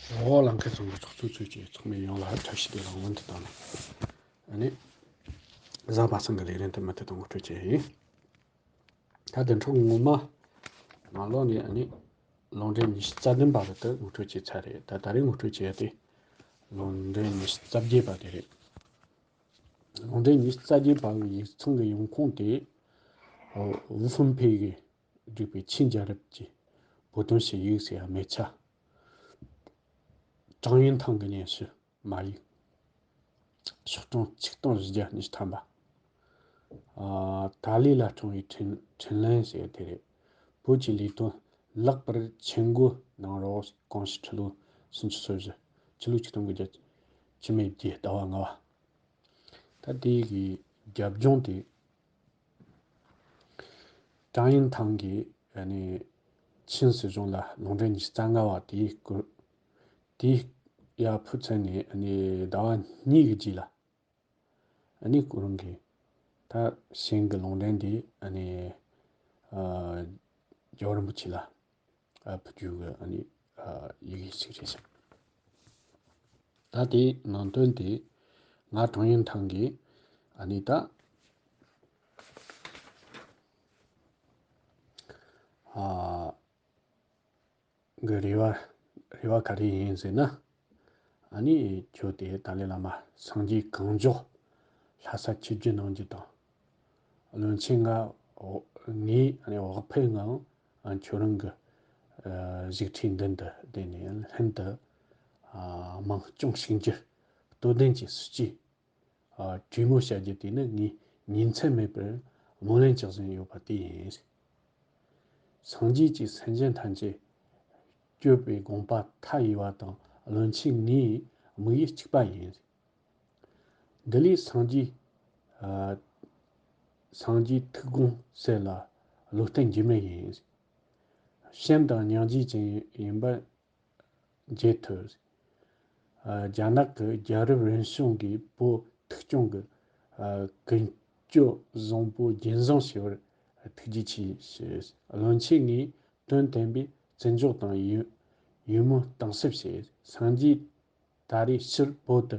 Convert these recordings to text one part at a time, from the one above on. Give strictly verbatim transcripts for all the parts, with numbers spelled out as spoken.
འོ་ལ་མཁར་ཚང་གི་ཚོགས་གཙོ་ཚོས་ཀྱི་ཚོགས་མི་ཡོངས་ལ་འཚམས་ཞུ་དེ་ལ་སྔོན་དུ་བཏང་ནས། ཨ་ནི། གཟའ་པ་སངས་ཀྱི་ལས་རིམ་དུ་མུ་མཐུད་དུ་ངོ་སྤྲོད་བྱེད་ཡིན། ད་བདུན་ཕྲག་སྔོན་མ། ནང་ལོགས་ནས་ཨ་ནི། ལུང་འདྲེན་ཉི་ཤུ་རྩ་བདུན་པ་རེད་དུ་ངོ་སྤྲོད་བྱས་ཚར་རེད། ད་ད་རེས་ངོ་སྤྲོད་བྱེད་ཡ་དེ། ལུང་འདྲེན་ཉི་ཤུ་རྩ་བརྒྱད་པ་དེ་རེད། ལུང་འདྲེན་ཉི་ཤུ་རྩ་བརྒྱད་པ་གི་ཡིག་ཚང་གི་ཡོང་ཁུངས་དེ། ཝུ་ཧྥུན་ཕེ་གིས་བསྒྲིགས་པའི་ཆིན་རྒྱལ་རབས་ཀྱི་བོད་དོན་ཞུ་ཡིག་ཟེར་ཡ་མི་ཆ། ཀྲང་ཡོན་ཐང་གི་སྙན་ཞུ་མ་ཡིག་ཤོག་གྲངས་ཆིག་སྟོང་བཞི་བརྒྱ་ཉི་ཤུ་ཐམ་པ། ཨ། ཏཱ་ལའི་ལ་སྤྲིངས་པའི་འཕྲིན་འཕྲིན་ལན་ཟེར་དེ་རེད། བོད་ཀྱི་ལས་དོན་ལེགས་པར་ཆེད་འགོ་གནང་རོགས། གོང་ཞུས་ཁྲི་ལོ་སུམ་ཅུ་སོ་བཞི། ཕྱི་ལོ་ཆིག་སྟོང་དགུ་བརྒྱ་བཅུ་མེད་བརྒྱད་ཟླ་བ་ལྔ་པ། ད་དེ་གི་རྒྱབ་ལྗོངས་དེ། ཀྲང་ཡོན་ཐང་གིས་ཨ་ནི་ཆིན་སྲིད་གཞུང་ལ་ལུང་འདྲེན་ཉི་ཤུ་རྩ་ལྔ་པ་དེའི་སྐོར། དེའི་ཡར་ཕུལ་ཚར་ནས་ཨ་ནི་ཟླ་བ་གཉིས་ཀྱི་རྗེས་ལ། ཨ་ནི་ཁོ་རང་གིས་ད་ཆིན་གྱི་ལུང་འདྲེན་དེ་ཨ་ནི་ཨ་རྒྱལ་བ་རིན་པོ་ཆེ་ལ་ཨ་ཕུལ་རྒྱུ་གི་ཨ་ནི་ཨ་ཡི་གེ་ཞིག་རེད་ཤག་ད་དེའི་ནང་དོན་དེ་ང་ཀྲང་ཡོན་ཐང་གིས་ཨ་ནི་ད་ཨ་གི་རེ་བ་རེ་བ་ག་རེ་ཡིན་ཟེར་ན། ཨ་ནི་ཁྱོད་དེ་ཏཱ་ལའི་བླ་མ་སངས་རྒྱས་གང་མགྱོགས་ལྷ་ས་ཆིབས་བསྒྱུར་གནང་རྒྱུ་དང་། བློན་ཆེན་ང་ངས་ཨ་ནི་བག་ཕེབས་ངང་ཨ་ཁྱོད་རང་གི་ཨ་བཞུགས་ཁྲིའི་མདུན་དུ་བསྡད་ནས་ལྷན་དུ་ཨ་དམངས་སྐྱོང་ཕྱུག་འགྱུར་སྟོབས་ལྡན་གྱི་སྲིད་ཇུས་ཨ་གྲོས་མོལ་བྱ་རྒྱུ་དེ་ནི་ངས་ཉིན་མཚན་མེད་པར་སྨོན་ལམ་རྒྱག་བཞིན་ཡོད་པ་དེ་ཡིན། སངས་རྒྱས་ཀྱིས་སེམས་ཅན་ཐམས་ཅད་སྐྱོབ་པའི་དགོངས་པ་མཐའ་ཡས་པ་དང་བློན་ཆེན་ངའི་དམིགས་ཡུལ་གཅིག་པ་ཡིན། འདི་ལས་སངས་རྒྱས་ཨ་སངས་རྒྱས་ཐུགས་དགོངས་གསལ་ལ་བློ་གཏད་འགྱུར་མེད་ཡིན། བྱམས་དང་སྙིང་རྗེ་ཅན་ཡིན་པ་མཇལ་ཐུབ། ཨ་རྒྱ་ནག་གི་རྒྱལ་རབས་རིམ་བྱོན་གྱིས་བོད་ཐུགས་སྐྱོང་གི་ཨ་ཀུན་སྤྱོད་བཟང་པོ་རྒྱུན་བཟང་བྱེད་པར་ཐུགས་རྗེ་ཆེ་ཞུ། བློན་ཆེན་ངས་དོན་བསྟན་པའི་བརྩི་འཇོག་དང་ཡིད་ཡིད་སྨོན་གཏིང་ཟབ་བྱེད། སངས་རྒྱས་ད་རེས་ཕྱིར་བོད་དུ་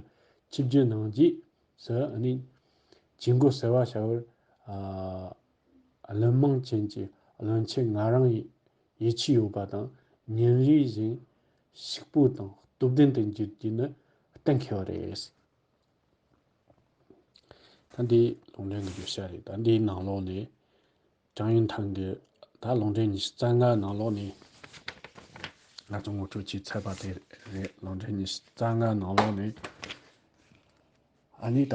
ཆིབས་བསྒྱུར་གནང་རྗེས་སུ་ནི་ཇུས་འགོད་གསར་བ་བྱ་བར་ཨ་བློན་མང་ཅན་གྱི་བློན་ཆེན་ང་རང་ཡིད་ཡིད་ཆེས་ཡོད་པ་དང་ཉིན་རེ་བཞིན་ཕྱུག་པོ་དང་སྟོབས་ལྡན་དུ་འགྱུར་རྒྱུ་ནི་གཏན་འཁེལ་བ་རེད། ད་འདི་ལུང་འདྲེན་གྱི་བརྗོད་བྱ་རེད། ད་འདིའི་ནང་ལོགས་ནས་ཀྲང་ཡོན་ཐང་གི་ད་ལུང་འདྲེན་ཉི་ཤུ་རྩ་ལྔ་ནང་ལོགས་ནས་ང་ཚོ་ངོ་སྤྲོད་བྱས་ཚར་བ་དེ་རེད། ལུང་འདྲེན་ཉི་ཤུ་རྩ་ལྔ་ནང་ལོགས་ནས་ཨ་ནི་ད།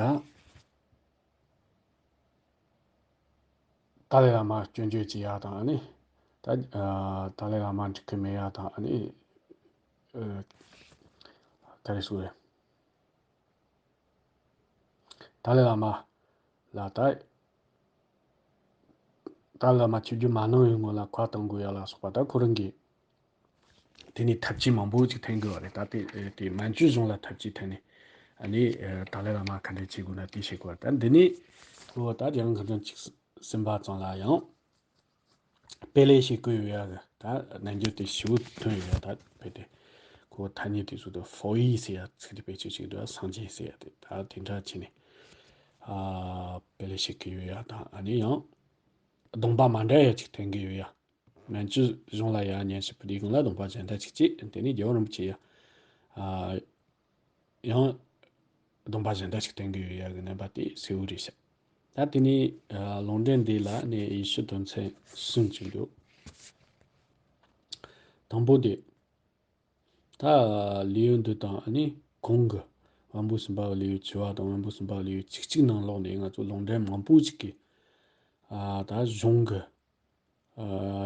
ཏཱ་ལའི་བླ་མ་སྐྱོན་བརྗོད་བྱེད་ཡ་དང་ཨ་ནི། ད་ཨ་ཏཱ་ལའི་བླ་མ་འགྲིག་གི་མེད་ཡ་དང་ཨ་ནི། ཨ་ག་རེ་ཟེར་རེད། ཏཱ་ལའི་བླ་མ་ལ་ད་ཏཱ་ལའི་བླ་མ་ཆིབས་བསྒྱུར་མ་གནང་བའི་སྔོན་ལ་ཁ་གཏོང་དགོས་ཡ་ལ་སོགས་པ་ད་ཁོ་རང་གིས། དེ་ནས་ཐབས་ཇུས་མང་པོ་ཅིག་འཐེན་དགོས་པ་རེད། ད་དེ་དེ་མན་ཇུ་གཞུང་ལ་ཐབས་ཇུས་འཐེན་ནས་ཨ་ནི་ཏཱ་ལའི་བླ་མ་ག་འདྲ་བྱེད་དགོས་ན་དེ་བྱེད་དགོས་པ། ད་འདི་ནས་ཁོ་ད་རྒྱལ་ཡོངས་མཁའ་ཚོན་གཅིག་ཟིན་པ་ཙམ་ལ་ཡང་དཔེ་ལེགས་ཤིག་བཀོད་ཡོད་ཡ་གི་ད་རྣམ་འགྱུར་དེ་ཞིབ་ཐོན་ཡོད་ཡ། ད་དཔེ་དེ་ཁོ་ཐ་སྙད་དེ་ཚོ་དེ་ཧྥོ་ཡི་ཟེར་ཡ་ཚིག་དེ་དཔེ་ཆོས་ཅིག་འདུག་སངས་རྒྱས་ཟེར་ཡ་དེ་ད་དེ་འདྲ་བྱས་ནས་ཨ་དཔེ་ལེགས་ཤིག་བཀོད་ཡོད་ཡ། ད་ཨ་ནི་ཡང་གདོང་པ་མ་འདྲ་ཡ་ཅིག་འཐེན་གི་ཡོད་ཡ། མན་ཇུ་གཞུང་ལ་ཡ་སྙན་ཞུ་ཕུལ་དུས་སྒང་ལ་གདོང་པ་གཞན་དག་ཅིག་བྱས། དེ་ནས་རྒྱལ་བ་རིན་པོ་ཆེ་ཡ། ཨ་ཡང་གདོང་པ་གཞན་དག་ཅིག་བསྟན་གྱི་ཡོད་ཡ་གི་རྣམ་པ་དེ་གསལ་བོ་རེད་ཤག་ད་དེ་ནས་ཨ་ལུང་འདྲེན་འདི་ལ་ནི་ཡེ་ཤུ་དོན་ཚན་གསུམ་ཅིག་འདུག་དང་པོ་དེ། ད་ལེའུ་འདི་དང་ཨ་ནི་གོང་གི་དབང་པོ་གསུམ་པ་གི་ལེའུ་བཅུ་བ་དང་དབང་པོ་གསུམ་པ་གི་ལེའུ་བཅུ་གཅིག་ནང་ལོགས་ནས་ང་ཚོ་ལུང་འདྲེན་མང་པོ་ཅིག་གིས་ཨ་ད་གཞུང་གི་ཨ་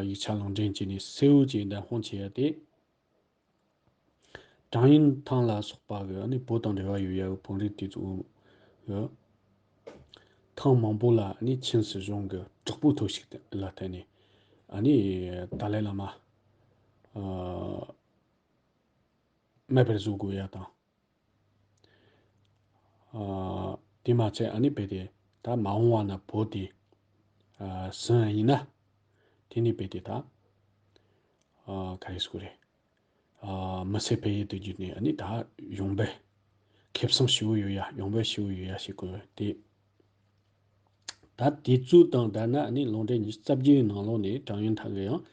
ཡིག་ཆ་ལུང་འདྲེན་བྱས་ནས་གསལ་བོ་བྱས་མདའ་དཔང་བྱེད་ཡ་དེ། ཀྲང་ཡོན་ཐང་ལ་སོགས་པ་གི་ཨ་ནི་བོད་དང་འབྲེལ་བ་ཡོད་ཡ་གི་བོད་རིགས་དེ་ཚོ་གི་ཐེངས་མང་པོ་ལ་ཨ་ནི་ཆིན་སྲིད་གཞུང་གི་དྲག་པོའི་ཐོར་ཞིག་ལ་བརྟེན་ནས་ཨ་ནི་ཏཱ་ལའི་བླ་མ་ཨ་མེད་པར་བཟོ་དགོས་ཡ་དང་། ཨ་དེ་མ་ཚད་ཨ་ནི་དཔེ་དེ་ད་མ་འོངས་པ་ན་བོད་དེ་ཨ་ཟིན་ཡིན་ན་དེ་ནི་དཔེ་དེ་ད་ཨ་ག་རེ་ཟེར་དགོས་རེད། ཨ་མི་སེར་སྤེལ་ཡུལ་དུ་བརྒྱུད་ནས་ཨ་ནི་ད་ཡོང་འབབ་ཁེ་བཟང་ཞེ་པོ་ཡོད་ཡ། ཡོང་འབབ་ཞེ་པོ་ཡོད་ཡ་ཞིག་གོ་དེ། ད་དེ་ཚོ་དང་བསྡུར་ན་ཨ་ནི་ལུང་འདྲེན་ཉི་ཤུ་རྩ་བརྒྱད་ཀྱི་ནང་ལོགས་ནས་ཀྲང་ཡུན་ཐང་གིས་ཡང་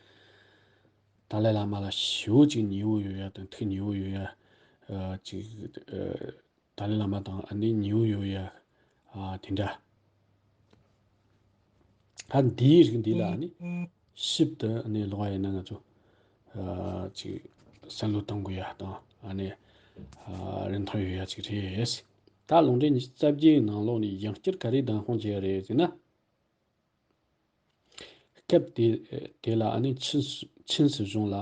ཏཱ་ལའི་བླ་མ་ལ་ཞེ་པོ་ཅིག་ཉེ་བོ་ཡོད་ཡ་དང་ཐུགས་ཉེ་བོ་ཡོད་ཡ། ཨ་ཅིག་ཨ་ཏཱ་ལའི་བླ་མ་དང་ཨ་ནི་ཉེ་བོ་ཡོད་ཡ། ཨ་དེ་འདྲ། ད་འདིའི་རིགས་འདི་ལ་ཨ་ནི་ཞིབ་ཏུ་ཨ་ནི་ཀློག་པ་ཡིན་ན་ང་ཚོ་ཨ་ཅིག་བསམ་བློ་གཏོང་དགོས་ཡ་དང་ཨ་ནི་ཨ་རིན་ཐང་ཡོད་ཡ་ཅིག་རེད། ད་ལུང་འདྲེན་ཉི་ཤུ་རྩ་བརྒྱད་ཀྱི་ནང་ལོགས་ནས་ཡང་བསྐྱར་ག་རེ་བདམས་དཔང་བྱས་ཡ་རེད་ཟེར་ན། སྐབས་དེ་དེ་ལ་ཨ་ནི་ཆིན་ཆིན་སྲིད་གཞུང་ལ་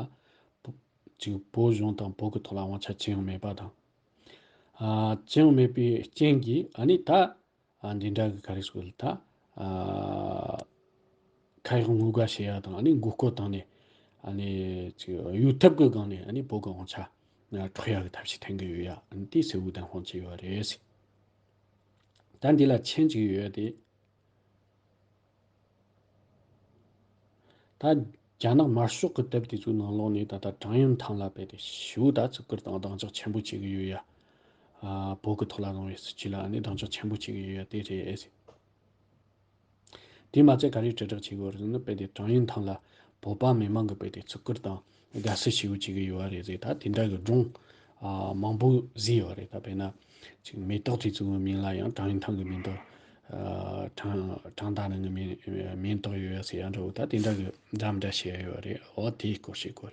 བོ་ཅིག་བོད་གཞུང་དང་བོད་ཀྱི་ཐོག་ལ་དབང་ཆ་ཅི་ཡང་མེད་པ་དང་། ཨ་ཅི་ཡང་མེད་པའི་རྐྱེན་གྱིས་ཨ་ནི་ད་ཨ་འདི་འདྲ་གི་ག་རེ་ཟེར་ད་ཨ་ཁ་གཡོག་ངོ་དགའ་བྱེད་ཡ་དང་ཨ་ནི་མགོ་སྐོར་བཏང་ནས་ཨ་ནི་ཅིག་གཡོ་ཐབས་ཀྱི་སྒང་ནས་ཨ་ནི་བོད་ཀྱི་དབང་ཆ་འཕྲོག་ཡ་གི་ཐབས་ཤེས་འཐེན་གི་ཡོད་ཡ། ཨ་ནི་དེ་གསལ་བོ་བདམས་དཔང་བྱས་ཡོད་རེད། ད་འདི་ལ་མཆན་གཅིག་ཡོད་དེ། ད་རྒྱ་ནག་དམར་ཤོག་གི་དེབ་དེ་ཚོའི་ནང་ལོགས་ནས་ད་ལྟ་ཀྲང་ཡུན་ཐང་ལ་རྦད་དེ་ཞེ་པོ་ད་བརྩི་བཀུར་དང་སྡང་ཆགས་ཆེན་པོ་བྱེད་ཀྱི་ཡོད་ཡ། ཨ་བོད་ཀྱི་ཐོག་ལ་བཟུང་བའི་སྲིད་བྱུས་ལ་ཨ་ནི་སྡང་ཆགས་ཆེན་པོ་བྱེད་ཀྱི་ཡོད་ཡ་དེ་རེད། དེ་མ་ཚད་ག་རེ་དྲིལ་བསྒྲགས་བྱེད་དགོས་རེད་ཟེར་ན་རྦད་དེ་ཀྲང་ཡུན་ཐང་ལ་བོད་པ་མི་མང་གིས་རྦད་དེ་བརྩི་བཀུར་དང་དགའ་བསུ་ཞེ་པོ་བྱེད་ཀྱི་ཡོད་རེད་ཟེར། ད་དེ་འདྲ་གི་སྒྲུང་ཨ་མང་པོ་བཟོས་ཡོད་རེད། ད་དཔེར་ན་ཅིག་མེ་ཏོག་དེ་ཚོའི་མིང་ལ་ཡང་ཀྲང་ཡུན་ཐང་གི་མིང་དང་། ཨ་ཀྲང་ཀྲང་ཏཱ་ནན་གྱི་མིང་མིང་བཏགས་ཡོད་ཟེར་ཡ་འདྲ་བོ། ད་དེ་འདྲ་གི་འདྲ་མི་འདྲ་བཤད་ཡོད་རེད། འོ་དེའི་སྐོར་བཤད་དགོས་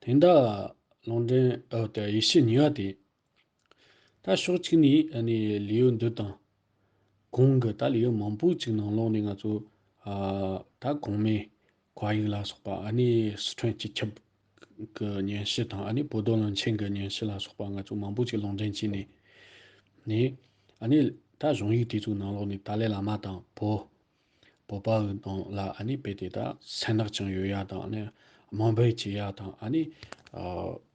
རེད། དེ་འདྲ་ལུང་འདྲེན་ཨོ་དེ་ཡེ་ཤུ་གཉིས་པ་དེ། ད་ཕྱོགས་གཅིག་ནས་ཨ་ནི་ལེའུ་འདི་དང་གོང་གི་ད་ལེའུ་མང་པོ་ཅིག་ནང་ལོགས་ནས་ང་ཚོ་ཨ་ད་གོང་མའི་བཀའ་ཡིག་ལ་སོགས་པ། ཨ་ནི་སི་ཁྲོན་སྤྱི་ཁྱབ་ཀྱི་སྙན་ཞུ་དང་། ཨ་ནི་བོད་རྡོ་བློན་ཆེན་གྱི་སྙན་ཞུ་ལ་སོགས་པ་ང་ཚོ་མང་པོ་ཅིག་ལུང་འདྲེན་བྱས་ནས་ནས། ཨ་ནི་ད་གཞུང་ཡིག་དེ་ཚོའི་ནང་ལོགས་ནས་ཏཱ་ལའི་བླ་མ་དང་བོད་བོད་པ་གི་ནང་ལ་ཨ་ནི་རྦད་དེ་ད་སེར་ནག་ཅན་ཡོད་ཡ་དང་། ཨ་ནི་དམའ་འབེབས་བྱེད་ཡ་དང་། ཨ་ནི་ཨ་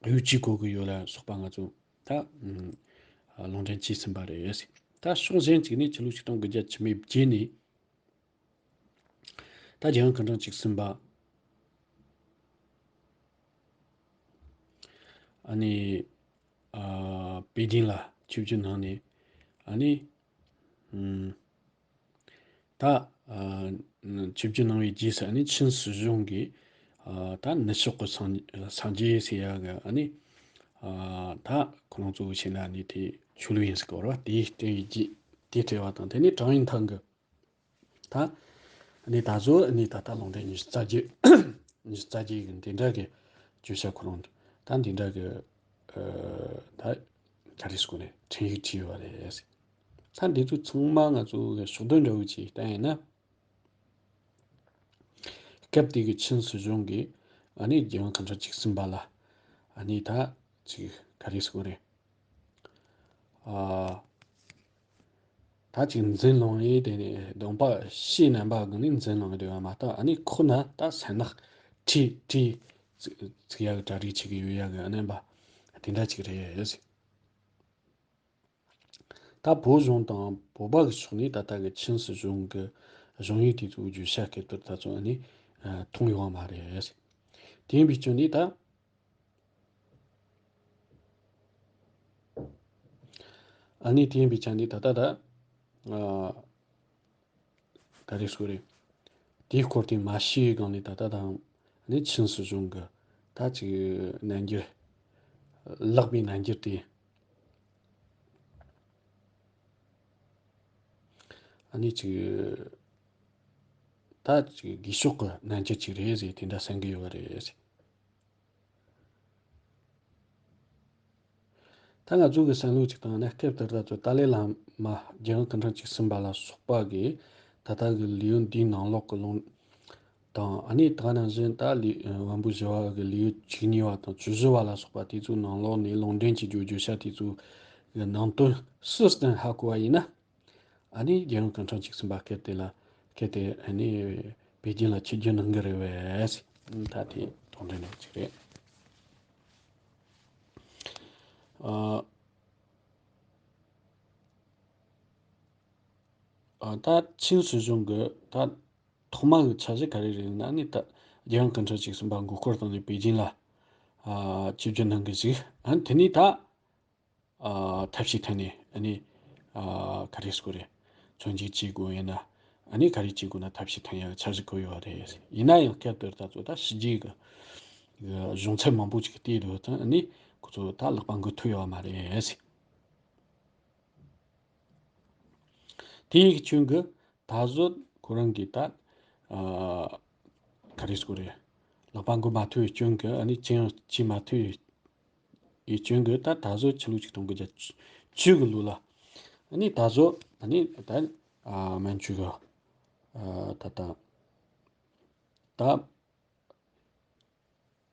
གཡོ་ཇུས་བཀོལ་གི་ཡོད་ལ་སོགས་པ་ང་ཚོ་ད་ཨ་ལུང་འདྲེན་བྱས་ཟིན་པ་རེད། ད་ཕྱོགས་གཞན་གཅིག་ནས་ཕྱི་ལོ་ཆིག་སྟོང་དགུ་བརྒྱ་ཇི་མེད་བརྒྱད་ནས་ད་རྒྱལ་ཡོངས་སྐར་གྲངས་བཅུ་གསུམ་པ་ཨ་ནི་ཨ་པེ་ཅིན་ལ་ཆིབས་བསྒྱུར་གནང་ནས། ཨ་ནི་ཨམ་ད་ཨ་ཆིབས་བསྒྱུར་གནང་བའི་རྗེས་སུ་ཨ་ནི་ཆིན་སྲིད་གཞུང་གིས་ཨ་ད་ནུབ་ཕྱོགས་ཀྱི་སངས་སངས་རྒྱས་ཟེར་ཡ་གི་ཨ་ནི་ཨ་ད་ཁོ་རང་གཙོ་བོ་བྱས་ན་ཨ་ནི་དེ་ཆོས་ལུགས་ཡིན་ཟེར་གི་ཡོད་རེད་པ། དེ་སྤྲད་ཡི་རྗེས་དེ་སྤྲད་པ་དང་། དེ་ནས་ཀྲང་ཡུན་ཐང་གི་ད་ཨ་ནི་ད་གཟོད་ཨ་ནི་ད་ལྟ་ལུང་འདྲེན་ཉི་ཤུ་རྩ་བརྒྱད་ཉི་ཤུ་རྩ་བརྒྱད་གི་འདི་འདྲ་གི་བརྗོད་བྱ་ཁོ་རང་ད་འདི་འདྲ་གི་ཨ་ད་ག་རེ་ཟེར་དགོས་རེད། འཕྲིན་ཡིག་བྲིས་ཡོད་པ་རེད། ད་འདི་ཚོ་ཚང་མ་ང་ཚོ་གི་ཕྱོགས་བསྡུས་འདྲ་བོ་ཅིག་བསྟན་ཡིན་ན། སྐབས་དེ་གི་ཆིན་སྲིད་གཞུང་གིས་ཨ་ནི་རྒྱལ་ཡོངས་སྐར་གྲངས་བཅུ་གསུམ་པ་ལ་ཨ་ནི་ད་ཅིག་ག་རེ་ཟེར་དགོས་རེད། ཨ་ད་ཅིག་འཛིན་བླངས་ཡས་དེ་ནས་གདོང་པ་ཕྱིའི་རྣམ་པ་གི་ནས་འཛིན་བླངས་ཡས་དེ་བ་མ་གཏོགས། ཨ་ནི་ཁོ་ན་ད་སེར་ནག་ཁྲི་ཁྲི་ཚིག་ཡ་གི་གྲ་སྒྲིག་བྱེད་ཀྱི་ཡོད་ཡ་གི་རྣམ་པ་དེ་འདྲ་ཅིག་རེད། ད་བོད་གཞུང་དང་བོད་པ་གི་ཕྱོགས་ནས་ད་ལྟ་གི་ཆིན་སྲིད་གཞུང་གི་གཞུང་ཡིག་དེ་ཚོའི་བརྗོད་བྱ་སྐད་དོད་ད་ཚོ་ཨ་ནི་ཨ་མཐོང་ཡོང་བ་མ་རེད། དེ་ཡིན་པའི་རྐྱེན་ནས་ད་ཨ་ནི་དེ་ཡིན་པའི་རྐྱེན་ནས་ད་ལྟ་ད་ཨ་ག་རེ་ཟེར་དགོས་རེད། དེའི་སྐོར་དེ་མ་ཤེས་སྒང་ནས་ད་ལྟ་དང་ནི་ཆིན་སྲིད་གཞུང་གི་ད་ཅིག་རྣམ་འགྱུར་ལག་པའི་རྣམ་འགྱུར་དེ་ཨ་ནི་ཅིག་ད་ཅིག་སྒུལ་ཤུགས་ཀྱི་རྣམ་འགྱུར་ཅིག་རེད་ཟེར་དེ་འདྲ་གསུང་གི་ཡོད་པ་རེད། ད་ང་ཚོ་གི་བསམ་བློ་ཅིག་བཏང་ན། སྐབས་དེར་ད་ཚོ་ཏཱ་ལའི་བླ་མ་རྒྱལ་ཡོངས་སྐར་གྲངས་བཅུ་གསུམ་པ་ལ་སོགས་པ་གིས་ད་ལྟ་གི་ལེའུ་འདིའི་ནང་ལོགས་ཀྱི་ལུང་དང་། ཨ་ནི་ད་ག་ནང་བཞིན་ད་ལེའུ་དབང་པོ་བཞི་པ་གི་ལེའུ་བཅུ་གཉིས་པ་དང་བཅུ་བཞི་པ་ལ་སོགས་པ་དེ་ཚོའི་ནང་ལོགས་ནས་ལུང་འདྲེན་གྱི་བརྗོད་བརྗོད་བྱ་དེ་ཚོ་གི་ནང་དོན་སུས་བསྟན་ཧ་གོ་བ་ཡིན་ན། ཨ་ནི་རྒྱལ་ཡོངས་སྐར་གྲངས་བཅུ་གསུམ་པ་སྐབས་དེ་ལ་སྐབས་དེ་ཨ་ནི་པེ་ཅིན་ལ་ཆིབས་བསྒྱུར་གནང་གི་རེད་པས། ད་དེ་དོགས་འདྲི་ནས་ཅིག་རེད། ཨ་ཨ་ད་ཆིན་སྲིད་གཞུང་གི་ད་ཐོག་མ་གི་འཆར་གཞི་ག་རེ་རེད་ན། ཨ་ནི་ད་རྒྱལ་ཡོངས་སྐར་གྲངས་བཅུ་གསུམ་པ་མགོ་སྐོར་བཏང་ནས་པེ་ཅིན་ལ་ ཨ་ཆིབས་བསྒྱུར་གནང་གི་བཅུག་ཨ་ནི་དེ་ནས་ད་ཨ་ཐབས་ཤེས་ཐད་ནས་ཨ་ནི་ཨ་ག་རེ་ཟེར་དགོས་རེད། མཚོན་བྱེད་བྱེད་དགོས་ཡིན་ན་ཨ་ནི་ག་རེ་བྱེད་དགོས་ན་ཐབས་ཤེས་ཐད་ཡག་འཆར་གཞི་བཀོད་ཡོད་རེད། ཡིན་ན་ཡང་སྐབས་དེར་ད་ཚོ་ད་ཕྱི་རྒྱལ་གྱི་གཞུང་ཚབ་མང་པོ་ཅིག་བལྟས་འདུག་ད་ཨ་ནི་ཁོ་ཚོ་ད་ལག་པ་འགུལ་ཐུབ་ཡོད་མ་རེད། དེའི་རྐྱེན་གྱིས་ད་གཟོད་ཁོ་རང་གིས་ད་ཨ་ག་རེ་ཟེར་དགོས་རེད། ལག་པ་འགུལ་མ་ཐུབ་པའི་རྐྱེན་གྱིས་ཨ་ནི་ཅི་ཡང་བྱེད་མ་ཐུབ་པའི་རྐྱེན་གྱིས་ད་ད་གཟོད་ཕྱི་ལོ་ཆིག་སྟོང་དགུ་བརྒྱ་བཅུ་གི་ལོ་ལ་ཨ་ནི་ད་གཟོད་ཨ་ནི་ད་ཨ་མན་ཇུ་གི་ཨ་ད་ད་ད་